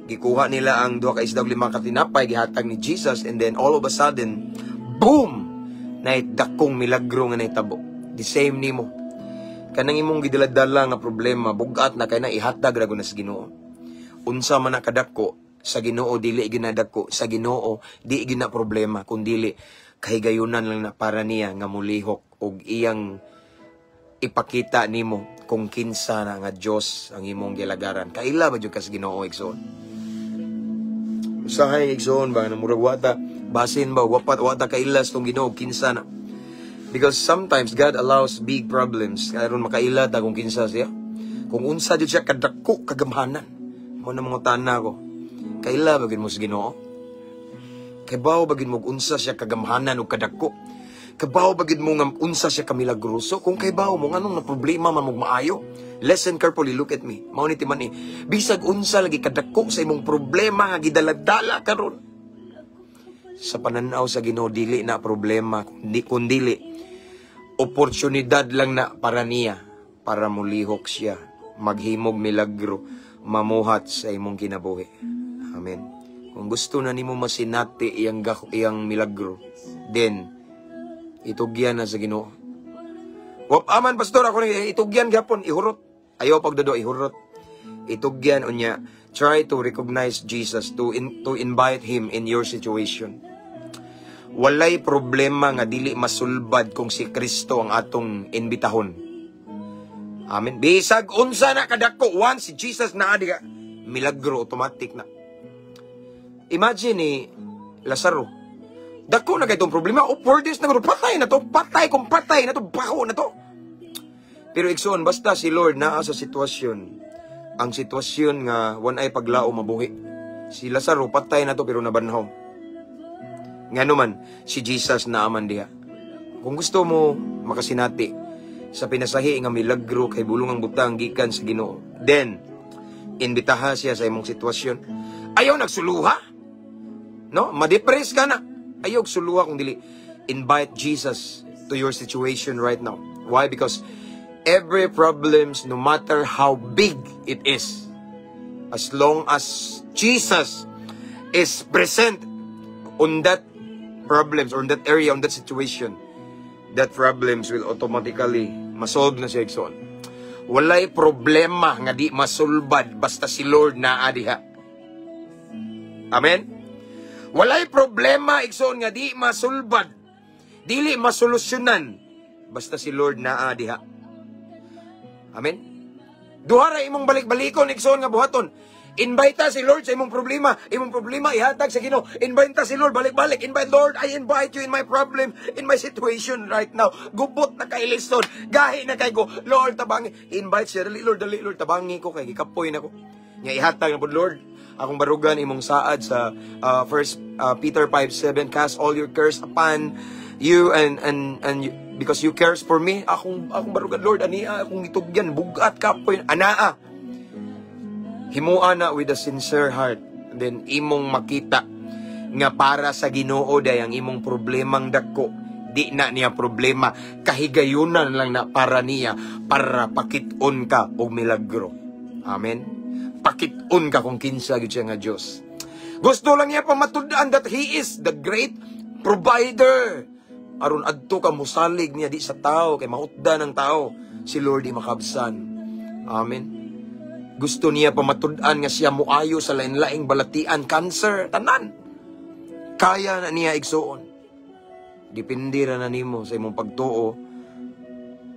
gikuha nila ang duha ka isda ug lima ka tinapay, gihatag ni Jesus, and then all of a sudden, boom! Nay dakong milagro nga nahitabo. The same nimo. Kanang imong gidala-dala nga problema, bugat na kay na, ihatag ra gud na sa Ginoo. Unsa man na kadako sa Ginoo, dili ginadako sa Ginoo, di gina problema, kundili kahigayunan lang na para niya nga mulihok og iyang ipakita nimo kung kinsa na nga Dios ang imong gilagaran. Kaila ba jud ka sa Ginoo, igsoon? Usahay, igsoon ba, na murag wata basin ba wapat wata kaila sa tong Ginoo kinsa na. Because sometimes God allows big problems aron makaila ta kung kinsa siya. Kung unsa jud siya kadako kagamhanan. Mo na mga tana ko. Kaila ba gyud mo sa Ginoo? Kabaw ba gyud mo unsa siya kagamhanan ug kadako? Kabaw ba gyud mo nga unsa siya kamilagroso? Kung kabaw mo, nganong na problema man mo maayo? Listen carefully, look at me. Mao ni timan eh. Bisag unsa lagi kadako sa imong problema nga gidaladala karon, sa pananaw sa Ginoo, dili na problema, kundi kundili oportunidad lang na para niya para mulihok siya, maghimog milagro, Mamuhat sa imong kinabuhi. Amen. Kung gusto na nimo masinati iyang milagro, then itugyan na sa Ginoo. Wap aman, pastor, ako ni itugyan gyapon, ihurot. Ayaw pagdudo, ihurot. Itugyan unya, try to recognize Jesus, to invite him in your situation. Walay problema nga dili masulbad kung si Kristo ang atong imbitahon. Amen. Bisag unsa na kadako, once si Jesus naa diha, milagro automatic na. Imagine ni Lazaro. Dako na kay tong problema. Oh, 4 days na patay na to. Patay kung patay na to. Bako na to. Pero igsoon, basta si Lord naa sa sitwasyon, ang sitwasyon nga wanay paglaom mabuhi. Si Lazaro patay na to pero nabanhaw. Nga naman, si Jesus naaman diha. Kung gusto mo makasinati sa pinasahi nga milagro kay bulong ang butang gikan sa Ginoo, then imbitaha siya sa imong sitwasyon. Ayaw nagsuluha. No? Ma-depress ka na. Ayaw suluha kung dili. Invite Jesus to your situation right now. Why? Because every problems, no matter how big it is, as long as Jesus is present on that problems or on that area, on that situation, that problems will automatically masolve na siya, igsoon. Walay problema nga di masulbad basta si Lord naa diha. Amen? Walay problema, igsoon, nga di masulbad. Dili masolusyonan basta si Lord naa diha. Amen? Duha ra imong balik-balikon, igsoon, nga buhaton. Invite si Lord sa imong problema. Imong problema ihatag sa Ginoo. Invite si Lord balik-balik. Invite Lord, I invite you in my problem, in my situation right now. Gubot na kay lisod. Gahi na kay ko. Lord, tabangi. Invite siya. Dali Lord, dali Lord, tabangi ko kay gikapoy na ko. Nga ihatag na pud, Lord. Akong barugan imong saad sa First Peter 5:7, "Cast all your cares upon you and you, because you cares for me." Akong barugan, Lord, ania akong itugyan, bugat kapoy anaa. Himua na with a sincere heart, then imong makita nga para sa Ginoo day ang imong problemang dako di na niya problema, kahigayunan lang na para niya para pakit-on ka og milagro. Amen. Pakit-on ka kung kinsa gyud siya nga Dios. Gusto lang niya pamatud-an that He is the great provider aron adto ka musalig niya, di sa tao, kay mautda ng tao si Lord di makabsan. Amen. Gusto niya pamatud-an nga siya muayo sa lain-laing balatian, cancer, tanan. Kaya na niya, igsuon. Depende ra na nimo sa imong pagtuo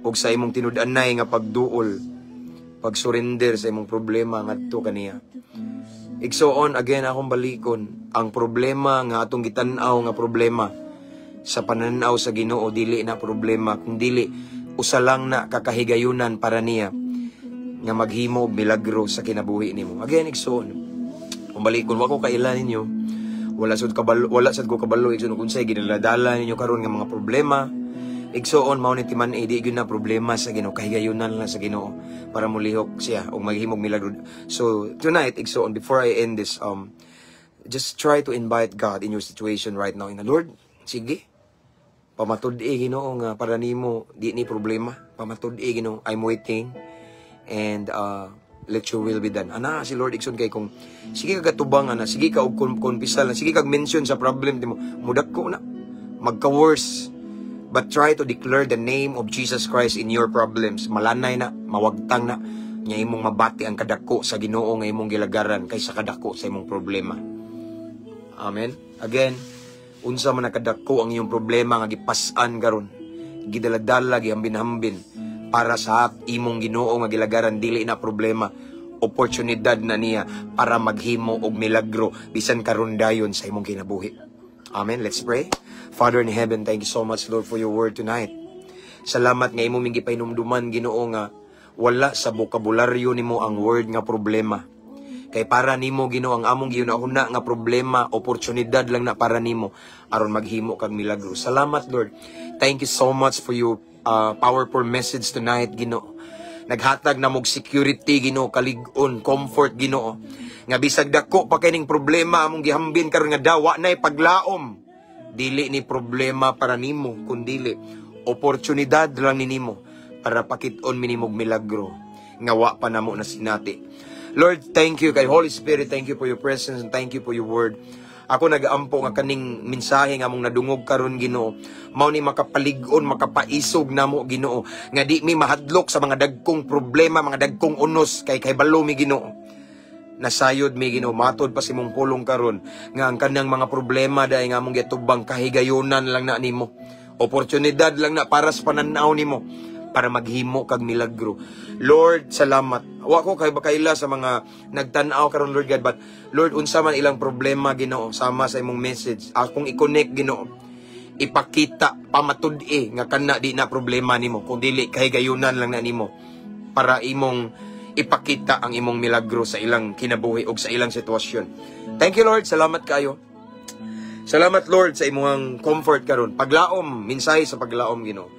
ug sa imong tinud-anay nga pagduol, pag-surrender sa imong problema ngadto kaniya. Igsuon, again akong balikon, ang problema nga atong gitan-aw nga problema sa pananaw sa Ginoo dili na problema kung dili usa lang na kakahigayunan para niya nga maghimo og milagro sa kinabuhi nimo. Again, igsoon, kung balikon, wa ko kaila ninyo. Wala sad ko kabalo, igsoon, kung unsay ginaladala ninyo karon nga mga problema. Igsoon, mao ni timan eh, di gyud na problema sa Ginoo, kahigayunan lang sa Ginoo para mulihok siya og maghimog milagro. So tonight, igsoon, before I end this, just try to invite God in your situation right now. In the Lord, sige, pamatud-i, Ginoo, nga para nimo di ni problema. Pamatud-i, Ginoo, I'm waiting and let your will be done. Ana si Lord, igsoon, kay kung sige ka katubang ana, sige ka og konpisal, sige kag mention sa problem nimo, mudako na, magka-worse. But try to declare the name of Jesus Christ in your problems. Malanay na, mawagtang na, nya imong mabati ang kadako sa Ginoo nga imong gilagaran kaysa kadako sa imong problema. Amen. Again, unsa man nakadako ang iyong problema nga gipas-an karon, gidaladala, gihambin-hambin, para sa imong Ginoo nga gilagaran dili na problema, oportunidad na niya para maghimo og milagro bisan karon dayon sa imong kinabuhi. Amen. Let's pray. Father in heaven, thank you so much, Lord, for your word tonight. Salamat nga imo ming gipahinumduman, Ginoo, nga wala sa bokabularyo nimo ang word nga problema. Kay para nimo, Ginoo, ang among gihuna-huna nga problema, oportunidad lang na para nimo aron maghimo kag milagro. Salamat, Lord. Thank you so much for your powerful message tonight, Ginoo. Naghatag na mog security, Ginoo, kalig-on, comfort, Ginoo. Nga bisag dako pa kining problema among gihambin karon nga dawa nay paglaom. Dili ni problema para nimo, kundili oportunidad lang ni nimo para pakit-on minimog milagro nga wa pa namo na sinati. Lord, thank you kay Holy Spirit, thank you for your presence and thank you for your word. Ako nagaampo nga kaning mensahe nga among nadungog karon, Ginoo, mao ni makapalig-on, makapaisog namo, Ginoo, nga di mi mahadlok sa mga dagkong problema, mga dagkong unos kay balo mi, Ginoo. Nasayod mi, Ginoo, matod pa sa imong pulong karon nga ang kanang mga problema dai nga among gitubang kahigayunan lang na nimo. Oportunidad lang na para sa pananaw nimo para maghimo kag milagro. Lord, salamat. Wa ko kay bakaila sa mga nagtan-aw karon, Lord God, but Lord, unsa man ilang problema, Ginoo, sama sa imong message, akong i-connect, Ginoo. Ipakita pamatud-i nga kana di na problema nimo kung dili kahigayunan lang na nimo para imong ipakita ang imong milagro sa ilang kinabuhi o sa ilang sitwasyon. Thank you, Lord, salamat kayo. Salamat, Lord, sa imong comfort karon. Paglaom, mensahe sa paglaom, Ginoo.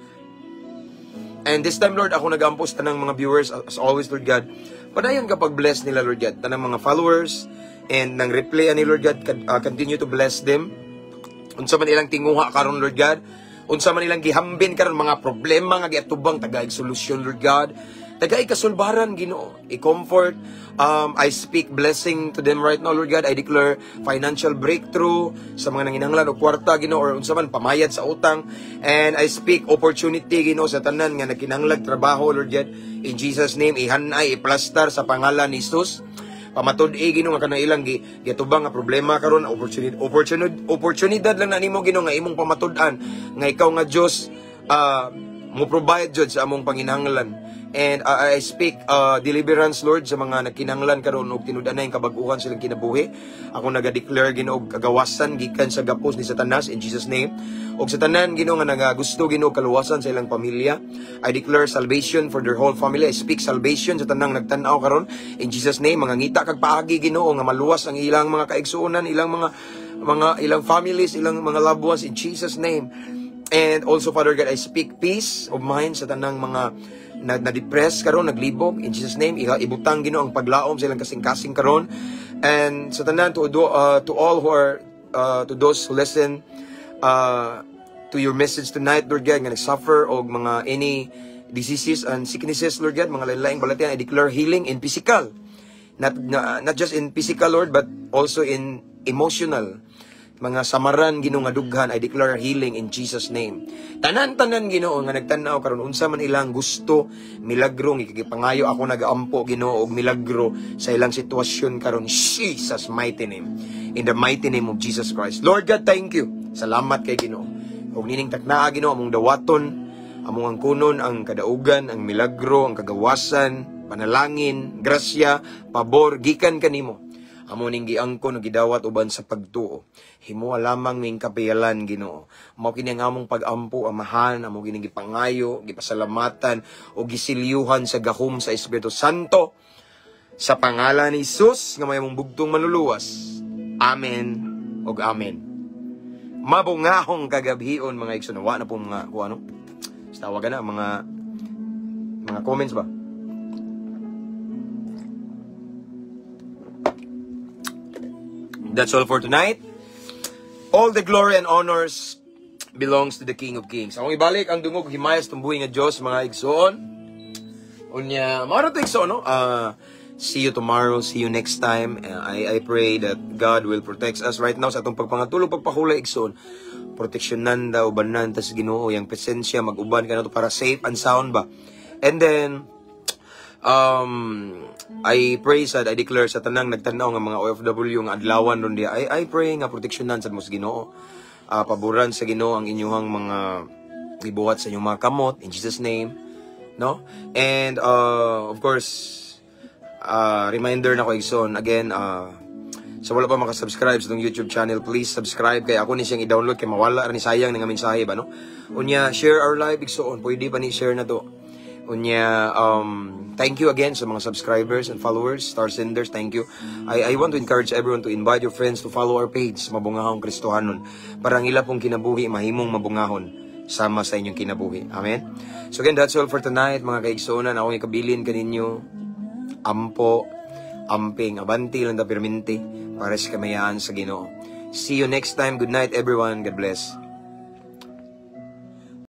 And this time, Lord, ako nag-ampo sa tanang mga viewers, as always, Lord God. Padayon ka pag-bless nila, Lord God. Tanang mga followers and nang replay ani, Lord God, continue to bless them. Unsa man ilang tinguha karon, Lord God. Unsa man ilang gihambin karon, mga problema nga giatubang, tagaig solusyon, Lord God. Tagaig kasulbaran, Ginoo. I-comfort. I speak blessing to them right now, Lord God. I declare financial breakthrough sa mga nanginahanglan og kwarta, Ginoo, or unsa man pamayad sa utang. And I speak opportunity, Ginoo, sa tanan nga nagkinahanglag trabaho, Lord God. In Jesus' name, ihanay, iplastar sa pangalan ni Jesus. Pamatud-i, Ginoo, nga kanang ilang gitubang nga problema karon, opportunity opportunity oportunidad lang na nimo, Ginoo, nga imong pamatud-an nga ikaw nga Dios mo provide jud sa among panginahanglan. And I speak deliverance, Lord, sa mga nagkinahanglan karon og tinud-anay kabag-uhan silang kinabuhi. Ako naga-declare, Ginoo, og kagawasan gikan sa gapos ni Satanas in Jesus' name. Og sa tanan, Ginoo, nga nagagusto, Ginoo, kaluwasan sa ilang pamilya, I declare salvation for their whole family. I speak salvation sa tanang nagtan-aw karon in Jesus' name. Mga ngita kag paagi, Ginoo, nga maluwas ang ilang mga kaigsuonan, ilang mga ilang families, ilang mga loved ones in Jesus' name. And also, Father God, I speak peace of mind sa tanang mga na, na-depress karon, naglibog, in Jesus' name. Ibutang, Ginoo, ang paglaom sa ilang kasing-kasing karon. And sa tanan to all who are to those who listen to your message tonight, Lord God, nga nag-suffer og mga any diseases and sicknesses, Lord God, mga lain-laing balatian, I declare healing in physical. Not just in physical, Lord, but also in emotional. Mga samaran, Ginoo, nga dughan, I declare healing in Jesus' name. Tanan-tanan, Ginoo, nga nagtan-aw karon, unsa man ilang gusto, milagro nga ikipangayo, ako nagaampo, Ginoo, og milagro sa ilang sitwasyon karon, Jesus' mighty name. In the mighty name of Jesus Christ. Lord God, thank you. Salamat kay Ginoo. Og nining taknaa, Ginoo, among dawaton, among angkunon ang kadaugan, ang milagro, ang kagawasan, panalangin, grasya, pabor gikan kanimo. Amo ning giangkon ug gidawat uban sa pagtuo. Himoa lamang ning kapiyalan, Ginoo. Mao kini ang among pag-ampo, Amahan, amo kining gipangayo, gipasalamatan ug gisilyuhan sa gahom sa Espiritu Santo. Sa pangalan ni Jesus nga may among bugtong manluluwas. Amen ug amen. Mabungahong kagabhion, mga igsoon. Wa na po mga kuan, ano. Sa tawagan na mga comments ba? That's all for tonight. All the glory and honors belongs to the King of Kings. Akong ibalik ang dungog himayas tumbuhi nga Dios, mga igsoon. Unya, mao to, igsoon, no? See you tomorrow, see you next time. I pray that God will protect us right now sa atong pagpangatulog, pagpahulay, igsoon. Proteksyonan daw ubanan tas Ginoo, yang presensya mag-uban kanato para safe and sound ba. And then I pray sad, I declare sa tanang nagtanaw nga mga OFW nga adlawan ron diya. I pray nga proteksyonan sad mo sa Ginoo. Paboran sa Ginoo ang inyong mga gibuhat sa inyong mga kamot in Jesus' name, no? And of course, reminder na ko, igsoon again, sa wala pa makasubscribe sa itong YouTube channel, please subscribe kay ako ni siyang i-download kay mawala ra ni, sayang nga mensahe ba, no? Unya, share our live, igsoon, pwede pa ni share na to. Unya, thank you again sa mga subscribers and followers, star senders, thank you. I want to encourage everyone to invite your friends to follow our page, Mabungahong Kristohanon, para ang ila pong kinabuhi mahimong mabungahon sama sa inyong kinabuhi. Amen? So again, that's all for tonight, mga kaigsuonan. Akong ikabilin kaninyo, ampo, amping, abanti lang ta pirminti, para sa kamayaan sa Ginoo. See you next time. Good night, everyone. God bless.